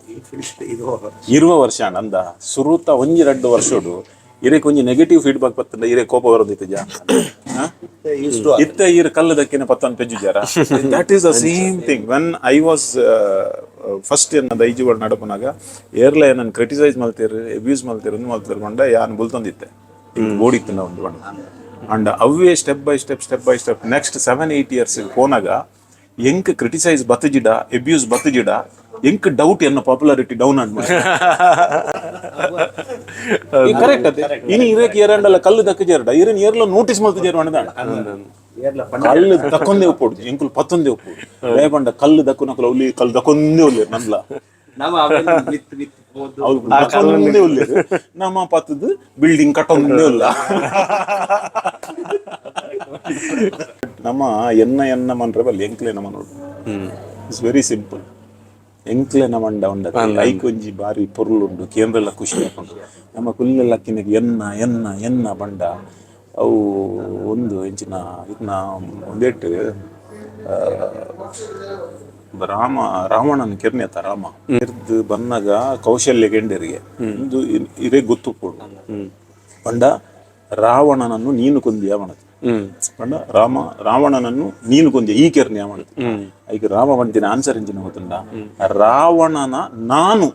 20 ವರ್ಷ ಆಂಡ್ ಅಂದ. ಸುರುತ ಒಂಜಿ ರಡ್ಡು ವರ್ಷಡು ಇರೇಕ್ ಒಂಜಿ ನೆಗೆಟಿವ್ ಫೀಡ್ಬ್ಯಾಕ್ ಬತ್ತಂಡ ಇರೇ ಕೋಪ ಬರೋದಿತ್ತು ಜಾ. ಇತ್ತೆ ಈರ್ ಕಲ್ಲು ದಕ್ಕಿನ ಪತ್ತನ್ ಪೆಜ್ಜುಜಾರ? That is the same thing when I was first ಎನ್ನ ದೈಜಿಗಳು ನಡಪನಾಗ ಏರ್ಲ ನನ್ನ ಕ್ರಿಟಿಸೈಸ್ ಮಲ್ತೀರ್, ಅಬ್ಯೂಸ್ ಮಲ್ತೀರ್, ಒಂದು ಮಲ್ತೀರ್ ಪಂಡ ಯಾನ್ ಬುಲ್ತೊಂದಿತ್ತೆ, ಬೋಡಿತ್ತು ಒಂದು ಪಂಡ. ಅಂಡ್ ಅವೇ step by step, step by step, next 7-8 years ಪೋನಾಗ ಎಂಕ್ ಕ್ರಿಟಿಸೈಸ್ ಬತ್ತಜಿಡ, ಅಬ್ಯೂಸ್ ಬತ್ತಜಿಡ, ಎಂಕ್ ಡೌಟ್ ಎನ್ನ popularity down and. Correct ಅದೇ. ಇನಿ ಇರೇಕ್ ಏರಂಡಲ್ಲ ಕಲ್ಲು ದಕ್ಕ ಜೇರಡ, ಇರನ್ ಏರ್ಲ ನೋಟಿಸ್ ಮಲ್ತು ಜೇರು ಕಲ್ಲು ದಕ್ಕೊಂದೇ ಉಪ್ಪುಡು, ಎಂಕುಲು ಪತ್ತೊಂದೇ ಉಪ್ಪುಡು. ರೇಪಂಡ ಕಲ್ಲು ದಕ್ಕುನಕುಲು ಉಲ್ಲಿ ಕಲ್ಲು ದಕ್ಕೊಂದೇ ಉಲ್ಲೇರು ನಮ್ಲ. ನಮ್ಮ ಆಮೇಲೆ ಮಿತ್ ಮಿತ್ ಹೋದ್ದು. ಅವ್ರು ದಕ್ಕೊಂದೇ ಉಲ್ಲೇರು, ನಮ್ಮ ಪತ್ತದು ಬಿಲ್ಡಿಂಗ್ ಕಟ್ಟೊಂದೇ ಉಲ್ಲ. ನಮ್ಮ ಎನ್ನ ಎನ್ನ ಮನ್ರೆ ಬಲ್ಲಿ ಎಂಕ್ಲೆ ನಮ್ಮ ನೋಡು. It's very simple. ಎಂಕ್ಲೆನ ಮಂಡ ಉಂಡ ಐಕ್ ಒಂಜಿ ಬಾರಿ ಪೊರ್ಲುಂಡು, ಕೇಂದ್ರೆಲ್ಲ ಖುಷಿ ಆಪುಂಡು. ನಮ್ಮ ಕುಲ್ಲೆಲ್ಲಕ್ಕಿನಗ್ ಎನ್ನ ಎನ್ನ ಎನ್ನ ಬಂಡ ಅವು ಒಂದು ಎಂಚಿನ ಇತ್ನ ಒಂದೆಟ್ ರಾಮ ರಾವಣನ ಕೆರ್ನೆತ ರಾಮ ಕೆರ್ದ್ ಬನ್ನಗ ಕೌಶಲ್ಯ ಗೆಂಡರಿಗೆ ಒಂದು ಇರೇ ಗೊತ್ತುಪ್ಪುಂಡು ಪಂಡ ರಾವಣನನ್ನು ನೀನು ಕೊಂದಿಯ ಮಣದು. ಪಂಡ ರಾಮ ರಾವಣನನ್ನು ನೀನು ಕೊಂದಿಯ ಈ ಕೆರ್ನೆ ಮಣದು. ಐಕ್ ರಾಮ ಪಂಡಿನ ಆನ್ಸರ್ ಇಂಚಿನ ಗೊತ್ತುಂಡ? ರಾವಣನ ನಾನು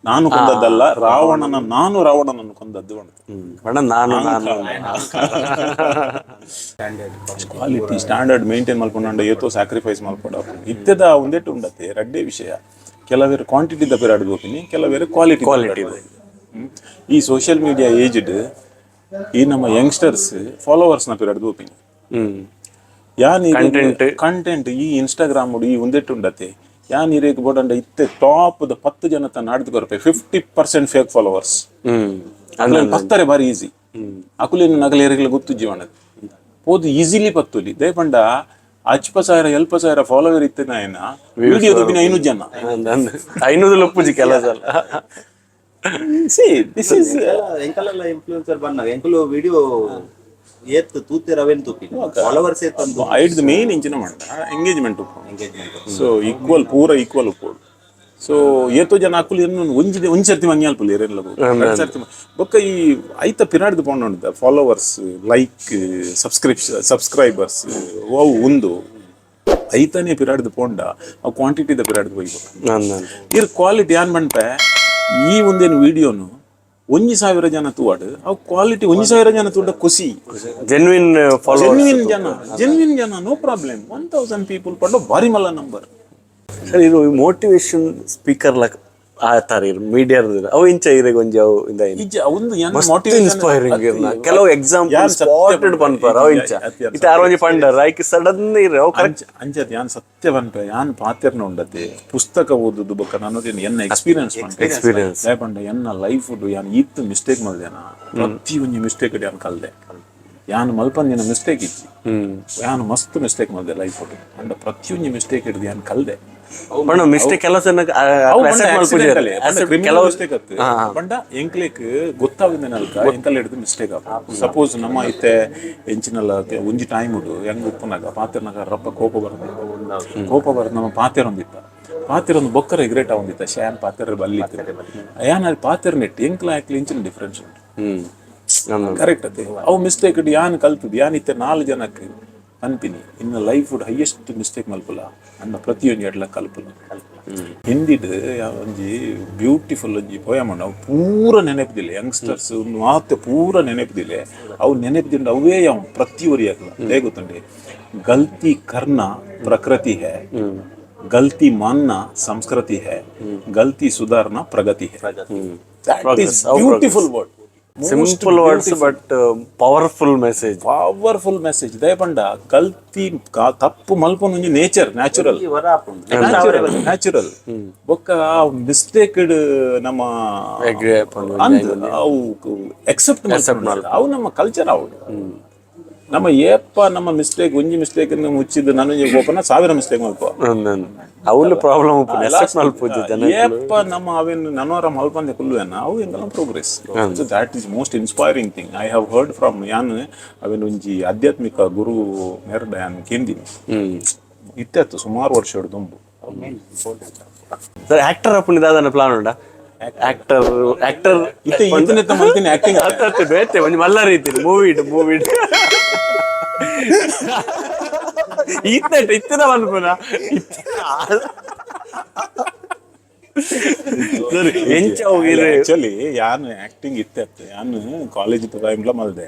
ನಾನು ಕೊಂದದ್ದಲ್ಲ, ರಾವಣನ ನಾನು ರಾವಣನನ್ನು ಕೊಂದದ್ದು ಮಣದು. ಪಂಡ ನಾನು ನಾನು quality standard maintain ಮಲ್ಕೊಂಡ ಏತೋ ಸ್ಯಾಕ್ರಿಫೈಸ್ ಮಲ್ಕೊಂಡ ಇತ್ತೆದ ಒಂದೆಟ್ಟು ಉಂಡತೆ ರಡ್ಡೆ ವಿಷಯ. ಕೆಲವೇರು ಕ್ವಾಂಟಿಟಿ the ಪಿರಾಡ್ ಗೋಪಿನಿ, ಕೆಲವೇರು quality Quality. ಈ social media aged ಈ ನಮ್ಮ ಯಂಗ್ಸ್ಟರ್ಸ್ ಫಾಲೋವರ್ಸ್ ನ ಪಿರಾಡ್ ಗೋಪಿನಿ. ಯಾನ್ Content. Content ಈ ಇನ್ಸ್ಟಾಗ್ರಾಮ್ ಈ ಒಂದೆಟ್ಟು ಉಂಡತೆ. ಯಾನ್ ಇರೇಕ್ ಬೋಡಂಡ ಇತ್ತೆ ಟಾಪ್ the 10 ಜನ ನಾಡ್ದು ಕೊರಪೆ 50% ಫೇಕ್ ಫಾಲೋವರ್ಸ್. ಪತ್ತರೆ ಬಾರಿ ಈಸಿ. ಅಕುಲೇನು ನಗಲ ಎರೆಗಳ ಗೊತ್ತು ಜೀವನದ ಪೋದು ಈಸಿಲಿ ಪತ್ತುಲಿ. ದೇಪಂಡ ಅಚ್ಪ ಸಾವಿರ ಎಲ್ಪ ಸಾವಿರ ಫಾಲೋವರ್ ಇತ್ತೆ ನಾಯನ ವಿಡಿಯೋ ದುಬಿನ 500 ಜನ. 500 ಲೊಪ್ಪುಜಿ ಕೆಲಸ ಅಲ್ಲ. C, this is ಎಂಕಲೆಲ್ಲ influencer ಬಂದಾಗ ಎಂಕಲು ವಿಡಿಯೋ ಏತ್ ತೂತೆರ್ ಅವೇನ್ ತೂಪಿ, ಫಾಲೋವರ್ಸ್ ಏತ್ ಅಂದು. ಐಡ್ದು ಮೇನ್ ಇಂಚಿನ ಮಂಡ ಎಂಗೇಜ್ಮೆಂಟ್ ಉಪ್ಪು. Engagement. So equal, ಪೂರ ಈಕ್ವಲ್ ಉಪ್ಪೋಡು. ಸೊ ಏತೋ ಜನ ಅಕುಲು ಎನ್ನು ಒಂಜಿ ಒಂಜಿ ಸರ್ತಿ ಮಂಗಿ ಅಲ್ಪುಲು ಏರೆಲ್ಲ ಎರಡು ಸರ್ತಿ ಬೊಕ್ಕ ಈ ಐತ ಪಿರಾಡ್ದು ಪೋಂಡ followers, like, subscription, subscribers ಅವು ಉಂದು ಐತನೇ ಪಿರಾಡ್ದು ಪೋಂಡ ಅವು ಕ್ವಾಂಟಿಟಿದ ಪಿರಾಡ್ದು ಹೋಯ್ಬೇಕು. ಇರ್ ಕ್ವಾಲಿಟಿ ಏನ್ ಪನ್ಪೆ, ಈ ಒಂದೇನು ವಿಡಿಯೋನು 1000 ಜನ ತೂವಾಡು, ಅವು ಕ್ವಾಲಿಟಿ. 1000 ಜನ ತೂಡ ಖುಷಿ. Genuine follow. Genuine ಜನ, ಜೆನ್ವಿನ್ ಜನ, no problem. 1000 people ಪಂಡ ಬಾರಿ ಮಲ್ಲ ನಂಬರ್. ಸರ್, ಇದು ಮೋಟಿವೇಶನ್ ಸ್ಪೀಕರ್ ಲಕ್ ಆತಾರೆ ಮೀಡಿಯಾ ಅವು ಇಂಚ ಇರೆಗ್ ಒಂಜಿ ಅವು ಇಂದ ಇಜ್ಜ ಒಂದು ಏನ್ ಮಸ್ತ್ motivation inspiring. ಕೆಲವು ಎಕ್ಸಾಂಪಲ್ ಸ್ಪಾಟೆಡ್ ಪನ್ಪರ್ ಅವು ಇಂಚ. ಇತ್ತೆ ಆರ್ ಒಂಜಿ ಪಂಡರ್ ಐಕ್ ಸಡನ್ ಇರ್ ಅವು ಕರೆಕ್ಟ್. ಅಂಚತ್ ಯಾನ್ ಸತ್ಯ ಪನ್ಪೆ, ಯಾನ್ ಪಾತೆರ್ನ ಉಂಡತೆ ಪುಸ್ತಕ ಓದುದು ಬೊಕ್ಕ ನಾನು ಎನ್ನ ಎಕ್ಸ್ಪೀರಿಯನ್ಸ್. ಎಕ್ಸ್ಪೀರಿಯನ್ಸ್. ಪಂಡ ಎನ್ನ ಲೈಫ್ ಯಾನ್ ಈತ್ ಮಿಸ್ಟೇಕ್ ಮಲ್ದೇನ, ಪ್ರತಿ ಒಂಜಿ ಮಿಸ್ಟೇಕ್ ಯಾನ್ ಕಲ್ದೆ. ಯಾನ್ ಮಲ್ಪಂದಿನ ಮಿಸ್ಟೇಕ್ ಇಜ್ಜಿ. ಯಾನ್ ಮಸ್ತ್ ಮಿಸ್ಟೇಕ್ ಮಲ್ದೆ ಲೈಫ್ ಅಂಡ ಪ್ರತಿಯೊಂಜಿ ಮಿಸ್ಟೇಕ್ ಹಿಡ್ದು ಯಾನ್ ಕಲ್ದೆ. ಪಂಡ ಮಿಸ್ಟೇಕ್ ಕೆಲಸ ಕೆಲವು ಮಿಸ್ಟೇಕ್ ಅತ್ತು ಪಂಡ ಎಂಕ್ಲೇಕ್ ಗೊತ್ತಾವಿಂದನಲ್ಕ ಎಂಕಲ್ ಹಿಡ್ದು ಮಿಸ್ಟೇಕ್ ಆಪ. ಸಪೋಸ್ ನಮ್ಮ ಇತ್ತೆ ಎಂಚಿನಲ್ಲ ಒಂಜಿ ಟೈಮ್ ಉಂಡು ಹೆಂಗ್ ಉಪ್ಪುನಾಗ ಪಾತೆರ್ನಾಗ ರಪ್ಪ ಕೋಪ ಬರ್ತದೆ. ಕೋಪ ಬರ್ತದೆ, ನಮ್ಮ ಪಾತೆರೊಂದಿತ್ತ ಪಾತೆರೊಂದು ಬೊಕ್ಕ ರಿಗ್ರೆಟ್ ಆವೊಂದಿತ್ತ, ಶ್ಯಾನ್ ಪಾತೆರ ಬಲ್ಲಿತ್ತು ಯಾನ್ ಅಲ್ಲಿ ಪಾತೆರ್ ನೆಟ್ ಎಂಕ್ಲ ಆಕ್ಲಿ ಇಂಚಿನ ಡಿಫ್ರೆನ್ಸ್ ಉಂಟು. ಕರೆಕ್ಟ್ ಅದೇ. ಅವು ಮಿಸ್ಟೇಕ್ ಯಾನ್ ಕಲ್ತದ್ದು. ಯಾನ್ ಇತ್ತೆ ನಾಲ್ ಜನಕ್ಕೆ ಅನ್ಪಿನಿ, ಇನ್ನು life highest mistake ಮಲ್ಪುಲ ಅನ್ನ ಪ್ರತಿಯೊಂಜಿ ಎಡ್ಲ ಕಲ್ಪುಲ. ಹಿಂದಿಡ್ ಒಂಜಿ ಬ್ಯೂಟಿಫುಲ್ ಒಂಜಿ ಪೋಯಮ್ ಉಂಡು. ಅವು ಪೂರ ನೆನಪುದಿಲ್ಲ. ಯಂಗ್ಸ್ಟರ್ಸ್ ಮಾತೆ ಪೂರ ನೆನಪುದಿಲ್ಲ. ಅವು ನೆನಪುದಿಂಡ ಅವೇ ಯಾವ ಪ್ರತಿ ಒರಿಯಾಕ್ಲ ಹೇಗೆ ಗೊತ್ತುಂಡೆ? गलती करना प्रकृति है, गलती मानना संस्कृति है, गलती सुधारना प्रगति है. That is beautiful word. Simple words but powerful message. Powerful message. ದಯಪಂಡ ಗಲ್ತಿ ತಪ್ಪು ಮಲ್ಪೊಂದು ಒಂಜಿ nature, natural. ವರ ಆಪುಂಡು. ನ್ಯಾಚುರಲ್. ಬೊಕ್ಕ ಮಿಸ್ಟೇಕ್ ನಮ್ಮ Agree ಆಪುಂಡು. ಅಂದ್ ಅವು ಎಕ್ಸೆಪ್ಟ್, ಅವು ನಮ್ಮ ಕಲ್ಚರ್. ಅವು ನಮ್ಮ ಏಪ್ಪ ನಮ್ಮ ಮಿಸ್ಟೇಕ್ ಒಂಜಿ ಮಿಸ್ಟೇಕ್ ಮುಚ್ಚಿದ್ದು ನನೊಂಜಿ ಗೋಪನ ಸಾವಿರ ಮಿಸ್ಟೇಕ್ ಮಲ್ಪ. ಅವಲು ಪ್ರಾಬ್ಲಮ್ ಉಪ್ಪುಂಡು, ಎಕ್ಸೆಪ್ಟ್ ಮಲ್ಪುಜಿ ಜನ. ಏಪ್ಪ ನಮ್ಮ ಅವೇನು ನನವರ ಮಲ್ಪಂದೆ ಕುಲ್ಲುವೆನ ಅವು ಎಂಕಲ್ನ progress. So that is most inspiring thing I have heard from ಯಾನ್ ಅವೇನು ಒಂಜಿ ಆಧ್ಯಾತ್ಮಿಕ ಗುರು ಮೇರ್ಡ ಯಾನ್ ಕೇಂದಿನಿ. ಇತ್ತೆ ಸುಮಾರು ವರ್ಷ ದುಂಬು. ಸರ್, ಆಕ್ಟರ್ ಅಪ್ಪುನಿ ದಾದನ ಪ್ಲಾನ್ ಉಂಡಾ? Actor actor. ಇತ್ತೆ ಈತನೆತ್ತ ಮಲ್ತಿನ ಆಕ್ಟಿಂಗ್. ಅತ್ತೆ ಬೇತೆ ಒಂಜಿ ಮಲ್ಲ ರೀತಿ ಮೂವಿ ಮೂವಿ ಇತ್ತ ಇತ್ತದ ಮನ್ಪುನ. ಸರಿ, ಎಂಚ ಹೋಗಿರಿ? ಆಕ್ಚುಲಿ ಯಾನ್ ಆಕ್ಟಿಂಗ್ ಇತ್ತೆ ಯಾನ್ ಕಾಲೇಜ್ ಟೈಮ್ಲ ಮಲ್ದೆ.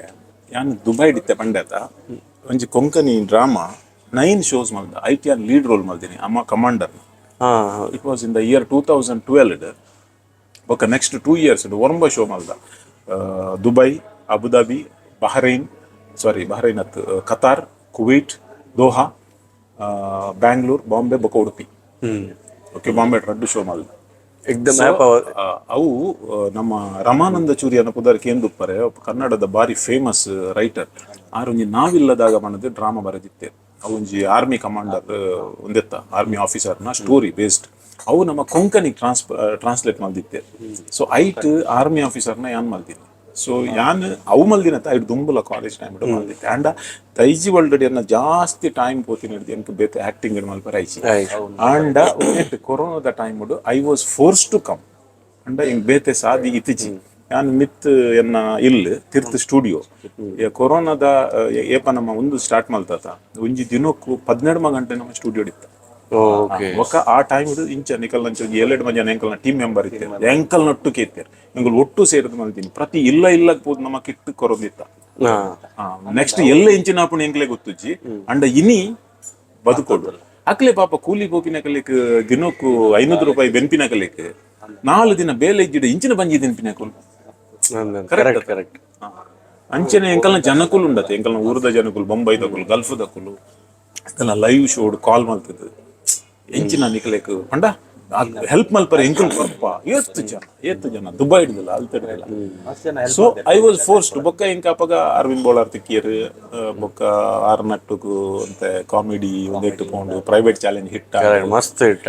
ಯಾನ್ ದುಬೈಡ್ ಇತ್ತೆ ಪಂಡೇತ ಒಂಜಿ ಕೊಂಕಣಿ ಡ್ರಾಮಾ 9 ಶೋಸ್ ಮಲ್ದ. I T R lead role ಮಲ್ದಿನಿ, ಅಮ್ಮ commander. It was in the year 2012. ಬೊಕ್ಕ ನೆಕ್ಸ್ಟ್ 2 ಇಯರ್ಸ್ ಒರ್ಂಬ ಶೋ ಮಲ್ದ. Dubai, Abu Dhabi, Bahrain, sorry Bahrain ಅತ್, Qatar, Kuwait, Doha, Bangalore, Bombay ಬೊಕ್ಕ ಉಡುಪಿ. ಓಕೆ, ಬಾಂಬೆ ರಡ್ಡು ಶೋ ಮಲ್ದ. ಎಕ್ದಮ್. ಅವು ನಮ್ಮ ರಮಾನಂದ ಚೂರಿ ಅನ್ನೋ ಪುದರ್ ಕೇಂದುಪ್ಪರೆ, ಕನ್ನಡದ ಬಾರಿ ಫೇಮಸ್ ರೈಟರ್. ಆರ್ ಒಂಜಿ ನಾವಿಲ್ಲದಾಗ ಪಂಡದು ಡ್ರಾಮಾ ಬರೆದಿತ್ತೆ. ಅವು ಒಂಜಿ ಆರ್ಮಿ ಕಮಾಂಡರ್ ಒಂದೆತ್ತ ಆರ್ಮಿ ಆಫೀಸರ್ನ ಸ್ಟೋರಿ ಬೇಸ್ಡ್. ಅವು ನಮ್ಮ ಕೊಂಕಣಿ ಟ್ರಾನ್ಸ್ಲೇಟ್ ಮಲ್ದಿತ್ತೆ. ಸೊ ಐಟ್ ಆರ್ಮಿ ಆಫೀಸರ್ನ ಯಾನ್ ಮಲ್ದಿನಿ. ಸೊ ಯಾನ್ ಅವು ಮಲ್ದಿನತ್ತ ಐಟ್ ದುಂಬುಲ ಕಾಲೇಜ್ ಟೈಮ್ ಮಲ್ದಿತ್ತೆ. ಅಂಡ ದೈಜಿ ವರ್ಲ್ಡ್ ಎನ್ನ ಜಾಸ್ತಿ ಟೈಮ್ ಪೋತಿನ ಎಂಕ್ ಬೇತೆ ಆಕ್ಟಿಂಗ್ ಮಲ್ಪರ ಐಚಿ. ಆಂಡ ಉಂದೆಟ್ ಕೊರೋನಾದ time I was forced to come. ಅಂಡ ಎಂಕ್ ಬೇತೆ ಸಾದಿ ಇತ್ತಿಜಿ. ಯಾನ್ ಮಿತ್ ಎನ್ನ ಇಲ್ಲ್, ತಿರ್ತ್ ಸ್ಟುಡಿಯೋ. ಕೊರೋನಾದ ಏಪ ನಮ್ಮ ಒಂದು ಸ್ಟಾರ್ಟ್ ಮಲ್ತಾತ, ಒಂಜಿ ದಿನಕ್ಕೂ 12 ಗಂಟೆ ನಮ್ಮ ಸ್ಟುಡಿಯೋ ಇತ್ತ. ಬೊಕ್ಕ ಆ ಟೈಮ್ ಇಂಚ ನಿಕಲ್ ನಂಚ ಒಂಜಿ ಏಳೆರಡು ಮಂದಿ ಜನ ಎಂಕಲ್ನ ಟೀಮ್ ಮೆಂಬರ್ ಇತ್ತೆರ್. ಎಂಕಲ್ ನೊಟ್ಟುಕೆ ಇತ್ತೆರ್. ಎಂಕಲ್ ಒಟ್ಟು ಸೇರಿದ್ ಮಲ್ತೀನಿ. ಪ್ರತಿ ಇಲ್ಲ ಇಲ್ಲ ಪೋದು ನಮ್ಮ ಕಿಟ್ ಕೊರೊಂದಿತ್ತ. ನೆಕ್ಸ್ಟ್ ಎಲ್ಲ ಇಂಚಿನ ಆಪುಣ ಎಂಕ್ಲೆ ಗೊತ್ತುಜ್ಜಿ. ಅಂಡ ಇನಿ ಬದುಕೋಡು. ಅಕ್ಲೆ ಪಾಪ ಕೂಲಿ ಪೋಪಿನ ಕಲಿಕ್, ದಿನಕ್ಕೂ 500 ರೂಪಾಯಿ ಬೆನ್ಪಿನ ಕಲಿಕ್, 4 ದಿನ ಬೇಲೆ ಇಜ್ಜಿಡ ಇಂಚಿನ ಬಂಜಿ ತಿನ್ಪಿನ ಕುಲ್. Correct correct. ಅಂಚನೆ ಎಂಕಲ್ನ ಜನಕುಲು ಉಂಡತೆ. ಎಂಕಲ್ನ ಊರದ ಜನಕುಲು, ಬೊಂಬೈದಕುಲು, ಗಲ್ಫ್ದಕುಲು ಎಂಕಲ್ನ ಲೈವ್ ಶೋಡ್ ಕಾಲ್ ಮಲ್ತದ್ದು, ಎಂಚಿನ ನಿಕಲೆಕ್ ಪಂಡ ಹೆಲ್ಪ್ ಮಲ್ಪರೆ ಎಂಕಲ್ ಕೊರ್ಪ. ಏತ್ ಜನ, ಏತ್ ಜನ ದುಬೈ ಹಿಡ್ದಿಲ್ಲ, ಅಲ್ತಿಡ್ದಿಲ್ಲ. ಮಸ್ತ್ ಜನ. So I was forced. ಬೊಕ್ಕ ಎಂಕ ಅಪಗ ಅರವಿಂದ್ ಬೋಳಾರ್ ತಿಕ್ಕಿಯರ್. ಬೊಕ್ಕ ಆರ್ ನಟ್ಟುಗು ಅಂತೆ ಕಾಮಿಡಿ ಒಂದೆಟ್ಟು ಪೋಂಡು, private challenge hit. ಮಸ್ತ್ ಹಿಟ್.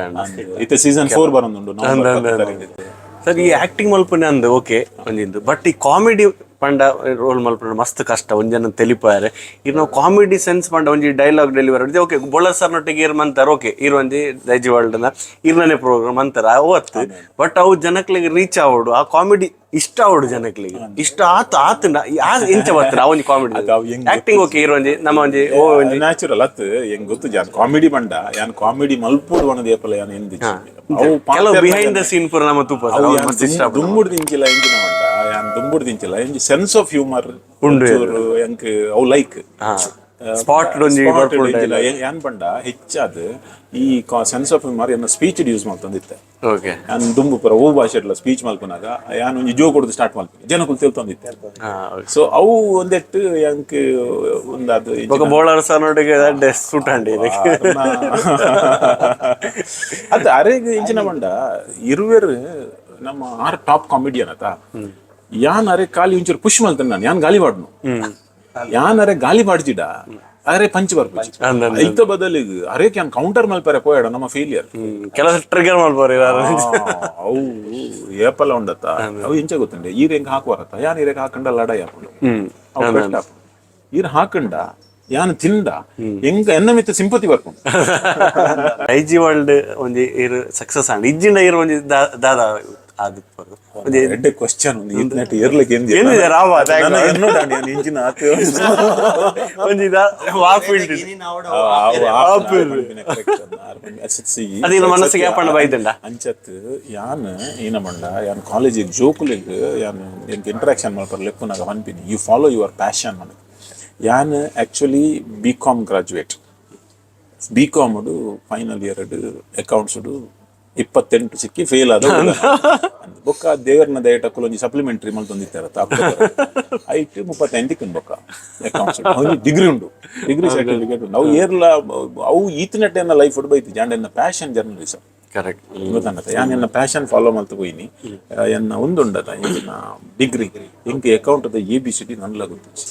ಇತ್ತೆ ಸೀಸನ್ 4 ಬರೋದುಂಡು ನವೆಂಬರ್ 10 ತಾರೀಕಿಗೆ. ಸರ್, ಈ ಆಕ್ಟಿಂಗ್ ಮಲ್ಪನೆ ಅಂದ್ ಓಕೆ ಒಂದಿಂದು, ಬಟ್ ಈ ಕಾಮಿಡಿ ಪಂಡ ರೋಲ್ ಮಲ್ಪಂಡ ಮಸ್ತ್ ಕಷ್ಟ. ಒಂಜನ ತೆಲಿಪಾರೆ ಇರ್ ನಾವು ಕಾಮಿಡಿ ಸೆನ್ಸ್ ಪಂಡ ಒಂಜಿ dialogue delivery okay. Bolar sir ನೊಟ್ಟಿಗೆ ಇರ್ ಮಂತಾರ ಓಕೆ, ಇರ್ ಒಂಜಿ ದೈಜಿ ವರ್ಲ್ಡ್ ನ ಇರ್ನನೆ ಪ್ರೋಗ್ರಾಮ್ ಅಂತಾರ ಅವತ್ತು. ಬಟ್ ಅವು ಜನಕ್ಲಿಗೆ ರೀಚ್ ಆವಡು, ಆ ಕಾಮಿಡಿ ಇಷ್ಟ ಆವಡು, ಜನಕ್ಲಿಗೆ ಇಷ್ಟ ಆತು ಆತಂಡ ಆ ಇಂಚ ಬರ್ತಾರೆ ಆ ಒಂಜಿ ಕಾಮಿಡಿ. ಅವು ಹೆಂಗ್ ಆಕ್ಟಿಂಗ್ ಓಕೆ, ಇರ್ ಒಂಜಿ ನಮ್ಮ ಒಂಜಿ ಓ ಒಂಜಿ ನ್ಯಾಚುರಲ್ ಅತ್. ಹೆಂಗ್ ಗೊತ್ತು, ಜಾನ್ ಕಾಮಿಡಿ ಬಂಡ ಯಾನ್ ಕಾಮಿಡಿ ಮಲ್ಪೋಡು ಅನ್ನೋದು ಏಪಲ ಯಾನ್ ಎಂದಿಚ್ಚಿ. ಅವು ಕೆಲವು behind the scene ಪೂರ ನಮ್ಮ ತುಪ್ಪ ಸರ್, ಅವು ಮಸ್ತ್ ಇಷ್ಟ. ದುಂಬುಡು ದಿಂಚಿಲ್ಲ ಎಂಚಿನ ಬಂಡ ಯಾನ್ ದುಂಬುಡು ದಿಂಚಿಲ್ಲ ಎಂಜಿ sense of humour ಉಂಡು. ಎಂಕ್ ಅವು ಲೈಕ್. ಸ್ಪಾಟ್ ಒಂಜಿ ಬರ್ಪುಂಡು. ಯಾನ್ ಪಂಡ ಹೆಚ್ಚಾದ್ ಈ sense of humour ಎನ್ನ ಸ್ಪೀಚ್ ಯೂಸ್ ಮಲ್ತೊಂದಿತ್ತೆ. ಯಾನ್ ದುಂಬು ಪೂರ ಓ ಭಾಷೆಡ್ಲ ಸ್ಪೀಚ್ ಮಲ್ಪುನಾಗ ಯಾನ್ ಒಂಜಿ ಜೋ ಕೊಡುದು ಸ್ಟಾರ್ಟ್ ಮಲ್ಪುನಿ, ಜನಕುಲು ತಿಳ್ತೊಂದಿತ್ತೆ. ಸೊ ಅವು ಒಂದೆಟ್ಟು ಎಂಕ್ ಒಂದಾದ್. ಬೊಕ ಬೋಳಾರ್ ಸರ್ ನೊಟ್ಟಿಗೆ ಸೂಟ್ ಅಂಡಿ ಇದಕ್ಕೆ. ಅದು ಅರೆಗ್ ಇಂಚಿನ ಬಂಡ ಇರುವೆರ್ ನಮ್ಮ R top comedian ಅತ. ಯಾನ್ ಅರೆ ಖಾಲಿ ಒಂಚೂರು ಪುಷ್ ಮಲ್ತೇನೆ ನಾನು. ಯಾನ್ ಗಾಲಿ ಬಾಡ್ನು, ಯಾನ್ ಅರೆ ಗಾಲಿ ಬಾಡ್ಜಿಡ ಅರೆ ಪಂಚ್ ಬರ್ಪುಜಿ. ಐತ ಬದಲಿಗೆ ಅರೇಕ್ ಯಾನ್ ಕೌಂಟರ್ ಮಲ್ಪರೆ ಪೋಯಡ ನಮ್ಮ ಫೇಲಿಯರ್. ಕೆಲಸ ಟ್ರಿಗರ್ ಮಾಡ್ಬೋರಿ. ಅವು ಏಪಲ ಉಂಡತ್ತ. ಅವು ಇಂಚ ಗೊತ್ತುಂಡೆ, ಈರ್ ಹೆಂಗ್ ಹಾಕುವರತ್ತ, ಯಾನ್ ಈರೆಗ್ ಹಾಕಂಡ ಲಡಾಯಿ ಹಾಕೊಂಡು ಅವು ಕಷ್ಟ ಆಪುಂಡು. ಈರ್ ಹಾಕಂಡ ಯಾನ್ ತಿಂದ ಹೆಂಗ ಎನ್ನ ಮಿತ್ತ ಸಿಂಪತಿ ಬರ್ಪುಂಡು. ಐಜಿ ವರ್ಲ್ಡ್ ಒಂಜಿ ಇರ್ ಸಕ್ಸಸ್ ಆಂಡ್ ಇಜ್ಜಿಂಡ ಇರ್ ಒಂಜಿ ದಾದ ಆದಿಪ್ಪು ಒಂಜಿ? ಎಡ್ಡೆ ಕ್ವಶನ್. ಒಂದು ಈತ್ನೆಟ್ ಏರ್ಲಿಕ್ಕೆ ಎಂದಿ. ಎಂದಿದೆ ರಾಮ, thank ನನ್ನ ಎನ್ನೋಡ ಯಾನ್ ಇಂಜಿನ ಆತು. ಒಂಜಿ ವಾ ಫೀಲ್ಡ್. ಅದಿನ ಮನಸ್ಸಿಗೆ ಯಾಪಣ್ಣ ಬೈದಂಡ? ಅಂಚತ್ ಯಾನ್ ಏನ ಮಂಡ, ಯಾನ್ ಕಾಲೇಜಿಗೆ ಜೋಕುಲಿಗ್ ಯಾನ್ ಎಂಕ್ interaction ಮಲ್ಪರ ಲೆಪ್ಪುನಾಗ ಪನ್ಪಿನಿ, you follow your passion ಮನ. ಯಾನ್ actually B com graduate. B com final year accounts 28 ಸಿಕ್ಕಿ ಫೇಲ್ ಆದ. ಬೊಕ್ಕ ದೇವರನ ದಯಟಕ್ಕುಲು ಒಂಜಿ ಸಪ್ಲಿಮೆಂಟರಿ ಮಲ್ತೊಂದಿತ್ತಾರ, ಐಟ್ 35 ತಿಕ್ಕುಂಡು. ಬೊಕ್ಕ ಅಕೌಂಟ್ಸ್ ಒಂಜಿ ಡಿಗ್ರಿ ಉಂಡು, ಡಿಗ್ರಿ ಸರ್ಟಿಫಿಕೇಟ್ ಉಂಡು. ಅವು ಏರ್ಲ ಅವು ಈತನೆಟ್ ಎನ್ನ ಲೈಫ್ ಬೈತಿ ಜಾಂಡ. ಎನ್ನ passion journalism. ಗೊತ್ತನ್ನತ್ತ, ಯಾನ್ ಎನ್ನ ಪ್ಯಾಷನ್ ಫಾಲೋ ಮಲ್ತು ಪೋಯಿನಿ. ಎನ್ನ ಒಂದುಂಡದ ಇಂಚಿನ ಡಿಗ್ರಿ, ಎಂಕ್ account A B C D ನನ್ಲ ಗೊತ್ತಿಚ್ಚಿ.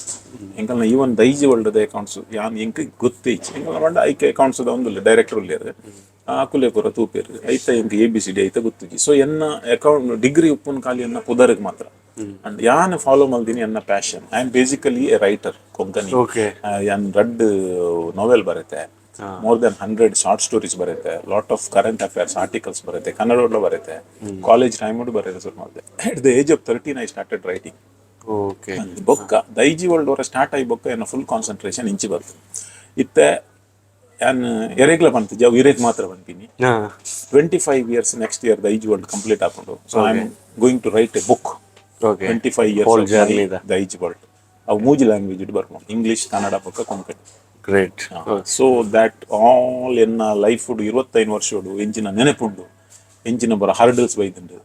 ಎಂಕಲ್ನ ಈವನ್ ದೈಜಿ ವರ್ಲ್ಡ್ ಅಕೌಂಟ್ಸ್ ಯಾನ್ ಎಂಕ್ ಗೊತ್ತೇ ಇಚ್ಚಿ. ಎಂಕಲ್ನ ಪಂಡ ಐಕೆ ಅಕೌಂಟ್ಸ್ ಒಂದು ಡೈರೆಕ್ಟರ್ ಉಲ್ಲೇರು, ಅಕುಲೆ ಪೂರ ತೂಪೇರು. ಐತ ಎಂಕ್ A B C D ಐತ ಗೊತ್ತಿಜ್ಜಿ. ಸೊ ಎನ್ನ ಅಕೌಂಟ್ ಡಿಗ್ರಿ ಉಪ್ಪುನ್ ಖಾಲಿ ಎನ್ನ ಪುದರ್ಗ್ ಮಾತ್ರ. ಅಂಡ್ ಯಾನ್ ಫಾಲೋ ಮಲ್ದಿನಿ ಎನ್ನ passion. I am basically a writer, Konkani. ಯಾನ್ ರಡ್ಡ್ ನೋವೆಲ್ ಬರುತ್ತೆ, more than 100 short stories ಬರುತ್ತೆ, lot of current affairs articles ಬರುತ್ತೆ, ಕನ್ನಡ ಬರುತ್ತೆ. ಕಾಲೇಜ್ ಟೈಮ್ ಬರುತ್ತೆ ಶುರು ಮಾಡಿದೆ. At the age of 13 I started writing. ಬೊಕ್ಕ ದೈಜಿ ವರ್ಲ್ಡ್ ವರ ಸ್ಟಾರ್ಟ್ ಆಗಿ ಬೊಕ್ಕ ಎನ್ನ ಫುಲ್ ಕಾನ್ಸಂಟ್ರೇಷನ್ ಇಂಚಿ ಬರ್ತದೆ. ಇತ್ತೆ ಯಾನ್ ಎರೆಗ್ಲ ಪಂತಿಜಿ, ಅವು ಇರೇಗ್ ಮಾತ್ರ ಪನ್ಪಿನಿ. 25 years next year Daiji world complete ಆಪುಂಡು. So I am going to write a book. 25 Whole years journey the. Daiji world. ಅವು ಮೂಜಿ ಲ್ಯಾಂಗ್ವೇಜ್ ಬರ್ಪುಂಡು, ಇಂಗ್ಲಿಷ್, ಕನ್ನಡ ಬೊಕ್ಕ ಕೊಂಕಣಿ. So that all ಎನ್ನ ಲೈಫ್ 25 ವರ್ಷೋಡು ಎಂಚಿನ ನೆನಪುಂಡು, ಎಂಚಿನ ಬರ ಹರ್ಡಲ್ಸ್ ಬೈದುಂಡು,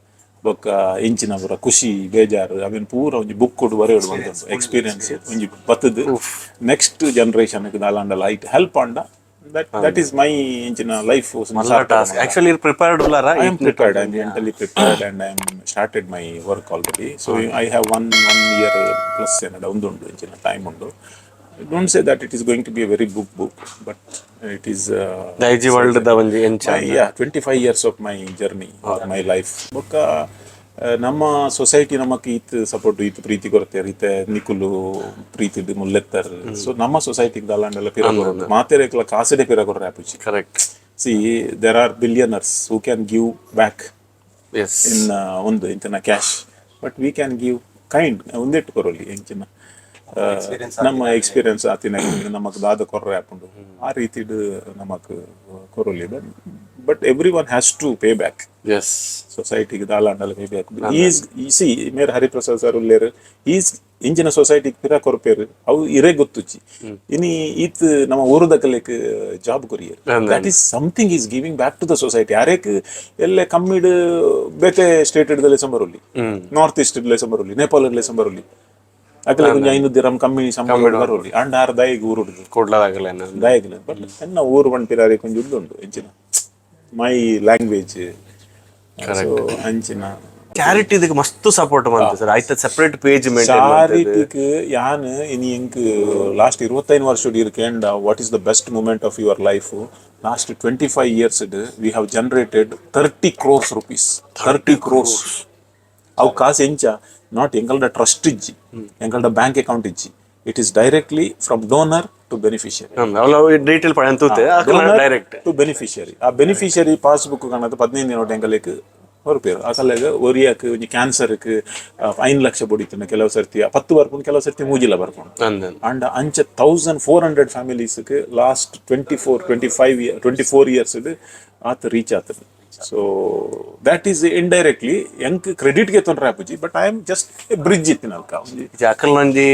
ಬೊಕ್ಕ ಎಂಚಿನ ಬರ ಖುಷಿ ಬೇಜಾರು, ಅವೆನ್ ಪೂರ ಒಂಜಿ ಬುಕ್ ಕೊಡು ಬರೆಯೋಡು ಬಂದುಂಡು. ಎಕ್ಸ್ಪೀರಿಯನ್ಸ್ ಒಂಜಿ ಬತ್ತದು ನೆಕ್ಸ್ಟ್ ಜನರೇಷನ್ ದಾಲಾಂಡ ಲೈಟ್ ಹೆಲ್ಪ್ ಆಂಡ, that that is my ಎಂಚಿನ life. Task actually prepared ಉಲ್ಲಾರ? I am prepared. I am mentally prepared and I am started my work already. So I have one one year plus ಏನಡ ಒಂದು ಉಂಡು ಇಂಚಿನ time ಉಂಡು. Don't say that it is going to be a very book book, but it is Daiji world the ಒಂಜಿ ಎಂಚ Yeah, 25 years of my journey or my life. ಬೊಕ್ಕ ನಮ್ಮ society ನಮಕ್ ಈತ್ support, ಈತ್ ಪ್ರೀತಿ ಕೊರತೆ ರೀತೆ, ನಿಕುಲು ಪ್ರೀತಿಡ್ ಮುಲ್ಲೆತ್ತರ್. ಸೊ ನಮ್ಮ ಸೊಸೈಟಿ ದಾಲಾಂಡಲ ಪಿರ ಕೊರೊಡು, ಮಾತೆರೆಕ್ಲ ಕಾಸುಡೆ ಪಿರ ಕೊರ್ರೆ ಆಪುಜಿ. Correct. See, there are billionaires who can give back in ಒಂದು ಇಂಚಿನ cash, but we can give kind ಒಂದೆಟ್ಟು ಕೊರೊಲಿ ಎಂಚಿನ ನಮ್ಮ ಎಕ್ಸ್ಪೀರಿಯನ್ಸ್ ಆತಿನ ನಮಕ್ ದಾದ ಕೊರ್ರೆ ಆಪುಂಡು, ಆ ರೀತಿಡ್ ನಮಕ್ ಕೊರೊಲಿ. But everyone has to pay back. ಸೊಸೈಟಿಗೆ ದಾಲಾಂಡಲ pay back. Is C, ಮೇರ್ ಹರಿಪ್ರಸಾದ್ ಸರ್ ಉಲ್ಲೇರು, is ಇಂಚಿನ ಸೊಸೈಟಿಗೆ ಪಿರ ಕೊರ್ಪೇರು, ಅವು ಇರೇ ಗೊತ್ತುಚ್ಚಿ. ಇನಿ ಈತ್ ನಮ್ಮ ಊರುದಕಲೆಕ್ job courier, that is something, is giving back to the society. ಅರೇಕ್ ಎಲ್ಲೆ ಕಮ್ಮಿಡ್ ಬೇತೆ ಸ್ಟೇಟ್ ಲೆಸಂಬರುಲ್ಲಿ, ನಾರ್ತ್ ಈಸ್ಟ್ ಲೆಸಂಬರುಲ್ಲಿ, ನೇಪಾಳ ಲೆಸಂಬರುಲ್ಲಿ, ಅಕಲೆ ಒಂಜಿ 5 ದಿರಮ್ ಕಮ್ಮಿ ಸಂಬಳ ಬರೋಲಿ ಅಂಡ್ ಆರ್ ದಾಯಿಗ್ ಊರುಡ್ದು ಕೂಡ್ಲದಾಗಲ. ದಾಯಗ್ಲ. ಬಟ್ ಎನ್ನ ಊರು ಪನ್ಪಿನಾರೆ ಕೊಂಚ ಉಂಡು ಎಂಚಿನ ಮೈ ಲ್ಯಾಂಗ್ವೇಜ್, ಸೊ ಅಂಚಿನ. ಚಾರಿಟಿ ಇದಕ್ಕೆ ಮಸ್ತ್ ಸಪೋರ್ಟ್ ಮಾಡ್ತಾರೆ ಸರ್, ಆಯ್ತಾ? Separate page maintain. ಚಾರಿಟಿಕ್ ಯಾನ್ ಇನಿ ಎಂಕ್ ಲಾಸ್ಟ್ 25 ವರ್ಷ ಇರ್ಕೇಂಡ, what is the best moment of your life? Last 25 years we have generated 30 crores rupees, 30 crores. ಅವು ಕಾಸು ಎಂಚ? Not ಎಂಕಲ್ಡ ಟ್ರಸ್ಟ್ ಇಜ್ಜಿ, ಎಂಕಲ್ಡ ಬ್ಯಾಂಕ್ ಅಕೌಂಟ್ ಇಜ್ಜಿ. It is directly from donor to beneficiary. Detail ಪಡೆಂತೂತೆ direct. To beneficiary. ಆ beneficiary passbook ಕಾಣದು 15 ದಿನ ಎಂಕಲೆಕ್ ಹೊರಪೇರು. ಅಸಲೆಗ್ ಒರಿಯಾಕ್ ಒಂಜಿ ಕ್ಯಾನ್ಸರ್ಕ್ 5 ಲಕ್ಷ ಬೊಡಿತುಂಡು ಕೆಲವು ಸರ್ತಿ, 10 ಬರ್ಪುಂಡು ಕೆಲವು ಸರ್ತಿ, ಮೂಜಿಲ ಬರ್ಪುಂಡು. ಅಂಡ್ ಅಂಚ 1400 families last 24, 25, 24 years ಆತ ರೀಚ್ ಆತದೆ. So that is indirectly ಎಂಕ್ ಕ್ರೆಡಿಟ್ಗೆ ತೊಂದರೆ ಆಪುಜಿ, but I am just a bridge ಇತ್ತಿನಲ್ಕ ಒಂಜಿ. ಅಕಲ್ನೊಂಜಿ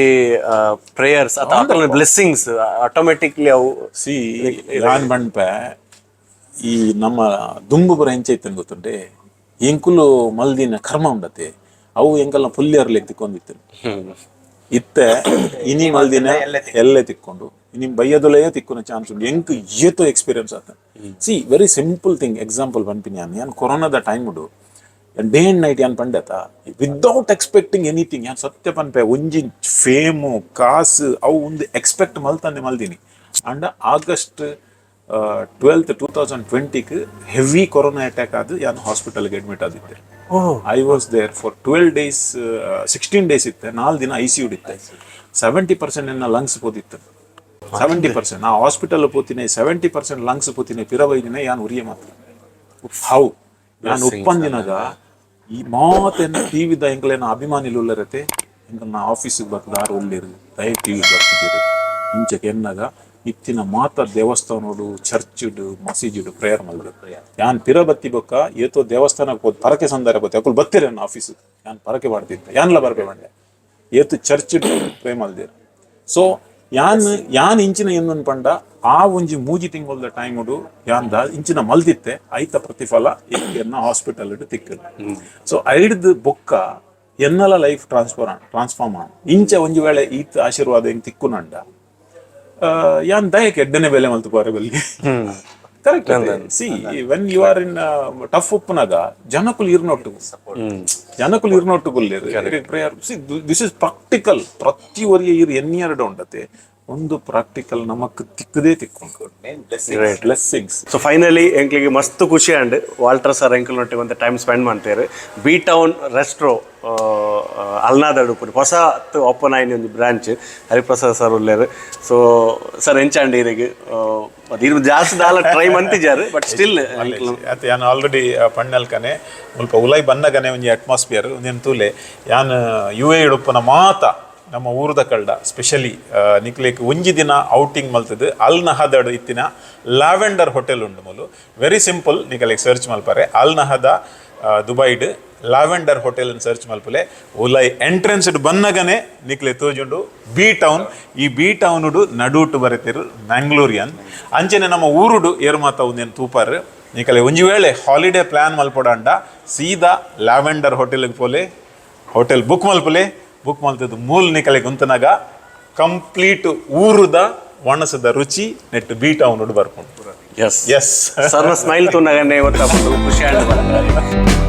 ಪ್ರೇಯರ್ಸ್ ಅಥವಾ ಅಕಲ್ನ ಬ್ಲೆಸ್ಸಿಂಗ್ಸ್ ಆಟೋಮೆಟಿಕ್ಲಿ ಅವು. ಸಿ, ಯಾನ್ ಪನ್ಪೆ, ಈ ನಮ್ಮ ದುಂಬು ಬರ ಎಂಚ ಇತ್ತನ್ ಗೊತ್ತುಂಟೆ? ಎಂಕುಲು ಮಲ್ದಿನ ಕರ್ಮ ಉಂಡತೆ, ಅವು ಎಂಕಲ್ನ ಪುಲ್ಯರ್ಲೆಗ್ ತಿಕ್ಕೊಂದಿತ್ತು. ಇತ್ತೆ ಇನಿ ಮಲ್ದಿನ ಎಲ್ಲೆ ತಿಕ್ಕೊಂಡು, ಇನಿ ಬಯ್ಯದೊಲೆಯೇ ತಿಕ್ಕುನ ಚಾನ್ಸ್ ಉಂಡು. ಎಂಕ್ ಏತೋ ಎಕ್ಸ್ಪೀರಿಯನ್ಸ್ ಆತ. See, very simple thing, example ಪನ್ಪಿನಿ ಯಾನ್. ಯಾನ್ ಕೊರೋನಾದ time day and night ಯಾನ್ ಪಂಡೆತ, without expecting anything. ಯಾನ್ ಸತ್ಯ ಪನ್ಪೆ, ಒಂಜಿ ಫೇಮು ಕಾಸು ಅವು ಒಂದು ಎಕ್ಸ್ಪೆಕ್ಟ್ ಮಲ್ತಂದೆ ಮಲ್ದಿನಿ. And August 12th 2020ಕ್ heavy corona attack ಆದ್ ಯಾನ್ ಹಾಸ್ಪಿಟಲ್ಗೆ ಅಡ್ಮಿಟ್ ಆದಿದ್ದೆ. I was there for 12 days, 16 days ಇತ್ತೆ. 4 ದಿನ ಐಸಿಯು ಇತ್ತೆ. 70% ಎನ್ನ ಲಂಗ್ಸ್ ಪೋದಿತ್ತು, 70%. ನಾ ಹಾಸ್ಪಿಟಲ್ ಪೋತಿನಿ, 70% ಲಂಗ್ಸ್ ಪೋತಿನಿ. ಪಿರವೈದಿನ ಯಾನ್ ಉರಿಯ ಮಾತ್ರ. How ನಾನು ಒಪ್ಪಂದಿನಾಗ ಈ ಮಾತೆನ್ನ ಟಿವಿದ ಎಂಕಲೇನ ಅಭಿಮಾನಿಲು ಉಲ್ಲರತೆ, ಎಂಕಲ್ನ ಆಫೀಸಿಗೆ ಬರ್ತದ ಆರು ಉಲ್ಲೇರು, ದಯ ಟಿವಿ ಬರ್ತಿದ್ದೀರು ಇಂಚಕ್ಕೆ ಎನ್ನಾಗ ಇತ್ತಿನ ಮಾತ ದೇವಸ್ಥಾನೋಡು, ಚರ್ಚ್ಡ್, ಮಸೀಜಿಡ್ ಪ್ರೇಯರ್ ಮಲ್ದು. ಯಾನ್ ಪಿರ ಬತ್ತಿ ಬೊಕ್ಕ ಏತೋ ದೇವಸ್ಥಾನಕ್ಕೆ ಪೋದು ಪರಕೆ ಸಂದಾರ ಪೋತೆ. ಅಕುಲು ಬತ್ತಿರ ಆಫೀಸ್, ಯಾನ್ ಪರಕೆ ಮಾಡ್ತಿದ್ದೆ, ಯಾನ್ಲ ಪರಕೆ ಬಂಡೆ. ಏತು ಚರ್ಚ್ ಪ್ರೇ ಮಲ್ದಿರ್. ಸೊ ಯಾನ್ ಯಾನ್ ಇಂಚಿನ ಎನ್ನನ್ ಪಂಡ, ಆ ಒಂಜಿ 3 ತಿಂಗಳದ ಟೈಮ್ ಯಾನ್ the ಇಂಚಿನ ಮಲ್ದಿತ್ತೆ, ಐತ ಪ್ರತಿಫಲ ಎನ್ನ ಹಾಸ್ಪಿಟಲ್ ತಿಕ್ಕದು. ಸೊ ಐಡ್ದು ಬೊಕ್ಕ ಎನ್ನಲ life transform on. ಇಂಚ ಒಂಜಿ ವೇಳೆ ಈತ್ ಆಶೀರ್ವಾದ ಹೆಂಗ್ ತಿಕ್ಕುನಂಡ, ಯಾನ್ ದಯಕ್ಕೆ ಎಡ್ಡನೆ ಬೆಲೆ ಮಲ್ತು ಪಾರೆ ಬಲ್ಲಿ. Correct. See, when you are in tough ಉಪ್ಪುನಾಗ ಜನಕುಲು ಇರ್ನೊಟ್ಟು, ಜನಕುಲು ಇರ್ನೊಟ್ಟು ಕುಲ್ಲೇರು prayer. See, this is practical. ಪ್ರತಿ ಒರಿಯ ಇರ್ ಎನ್ನಿಯರ್ಡ್ ಉಂಡತೆ ಒಂದು ಪ್ರಾಕ್ಟಿಕಲ್ ನಮಕ್ ತಿಕ್ಕದೇ ತಿಕ್ಕೊಂಡು. Main blessing. Blessings. So finally ಎಂಕ್ಲಿಗೆ ಮಸ್ತ್ ಖುಷಿ and Walter sir ಎಂಕಲ್ ನೊಟ್ಟಿಗೆ ಒಂದು ಟೈಮ್ ಸ್ಪೆಂಡ್ ಮಾಡ್ತೇವೆ. ಬಿ ಟೌನ್ ರೆಸ್ಟ್ರೋ ಅಲ್ನಾದಡು ಹೊಸ ಓಪನ್ ಆಯಿನ ಒಂದು ಬ್ರಾಂಚ್. ಹರಿಪ್ರಸಾದ್ ಸರ್ ಉಲ್ಲೇರು. ಸೊ ಸರ್, ಎಂಚಾಂಡ್ ಇರಿಗೆ? ಇರು ಜಾಸ್ತಿ ದಾಲ ಟ್ರೈ ಮಂತಿಜಾರು, ಬಟ್ ಸ್ಟಿಲ್. ಅತ್ತೆ, ಯಾನ್ ಆಲ್ರೆಡಿ ಪಣ್ಣಲ್ಕನೆ ಮುಲ್ಪ ಉಲೈ ಬನ್ನಗನೆ ಒಂಜಿ ಅಟ್ಮಾಸ್ಫಿಯರ್ ಒಂದೇನು ತೂಲೆ. ಯಾನ್ ಯು ಎ ಉಪ್ಪುನ ಮಾತ ನಮ್ಮ ಊರುದ ಕಲ್ಡ, ಸ್ಪೆಷಲಿ ನಿಕ್ಲೇಕ್ ಒಂಜಿ ದಿನ ಔಟಿಂಗ್ ಮಲ್ತದು ಅಲ್ ನಹದಡ್ ಇತ್ತಿನ ಲ್ಯಾವೆಂಡರ್ ಹೋಟೆಲ್ ಉಂಡು ಮೂಲು. ವೆರಿ ಸಿಂಪಲ್, ನಿಕಲೆಗ್ ಸರ್ಚ್ ಮಲ್ಪರೆ. ಅಲ್ ನಹದ ದುಬೈಡ್ ಲ್ಯಾವೆಂಡರ್ ಹೋಟೆಲ್ ಸರ್ಚ್ ಮಲ್ಪಲೆ. ಉಲೈ ಎಂಟ್ರೆನ್ಸ್ ಬನ್ನಗನೆ ನಿಕ್ಲೆ ತೋಜುಂಡು ಬಿ ಟೌನ್. ಈ ಬಿ ಟೌನುಡು ನಡುಟು ಬರೆತಿರು ಮ್ಯಾಂಗ್ಳೂರಿಯನ್. ಅಂಚನೆ ನಮ್ಮ ಊರುಡು ಏರು ಮಾತ ಒಂದೇನು ತೂಪಾರ್. ನಿಕಲೆ ಒಂಜಿ ವೇಳೆ ಹಾಲಿಡೇ ಪ್ಲಾನ್ ಮಲ್ಪೊಡಂಡ ಸೀದಾ ಲ್ಯಾವೆಂಡರ್ ಹೋಟೆಲ್ಗೆ ಪೋಲೆ, ಹೋಟೆಲ್ ಬುಕ್ ಮಲ್ಪಲೆ. ಬುಕ್ ಮಲ್ತದ್ದು ಮೂಲ್ ನಿಕಲೆ ಗುಂತನಾಗ ಕಂಪ್ಲೀಟ್ ಊರುದ ಒಣಸದ ರುಚಿ net B town ಬರ್ಪುಂಡು. S. S. ಸರ್ನ ಸ್ಮೈಲ್ ತೂನಗನೆ ಗೊತ್ತಾಗ್ಬೋದು, ಖುಷಿ ಆಂಡ್.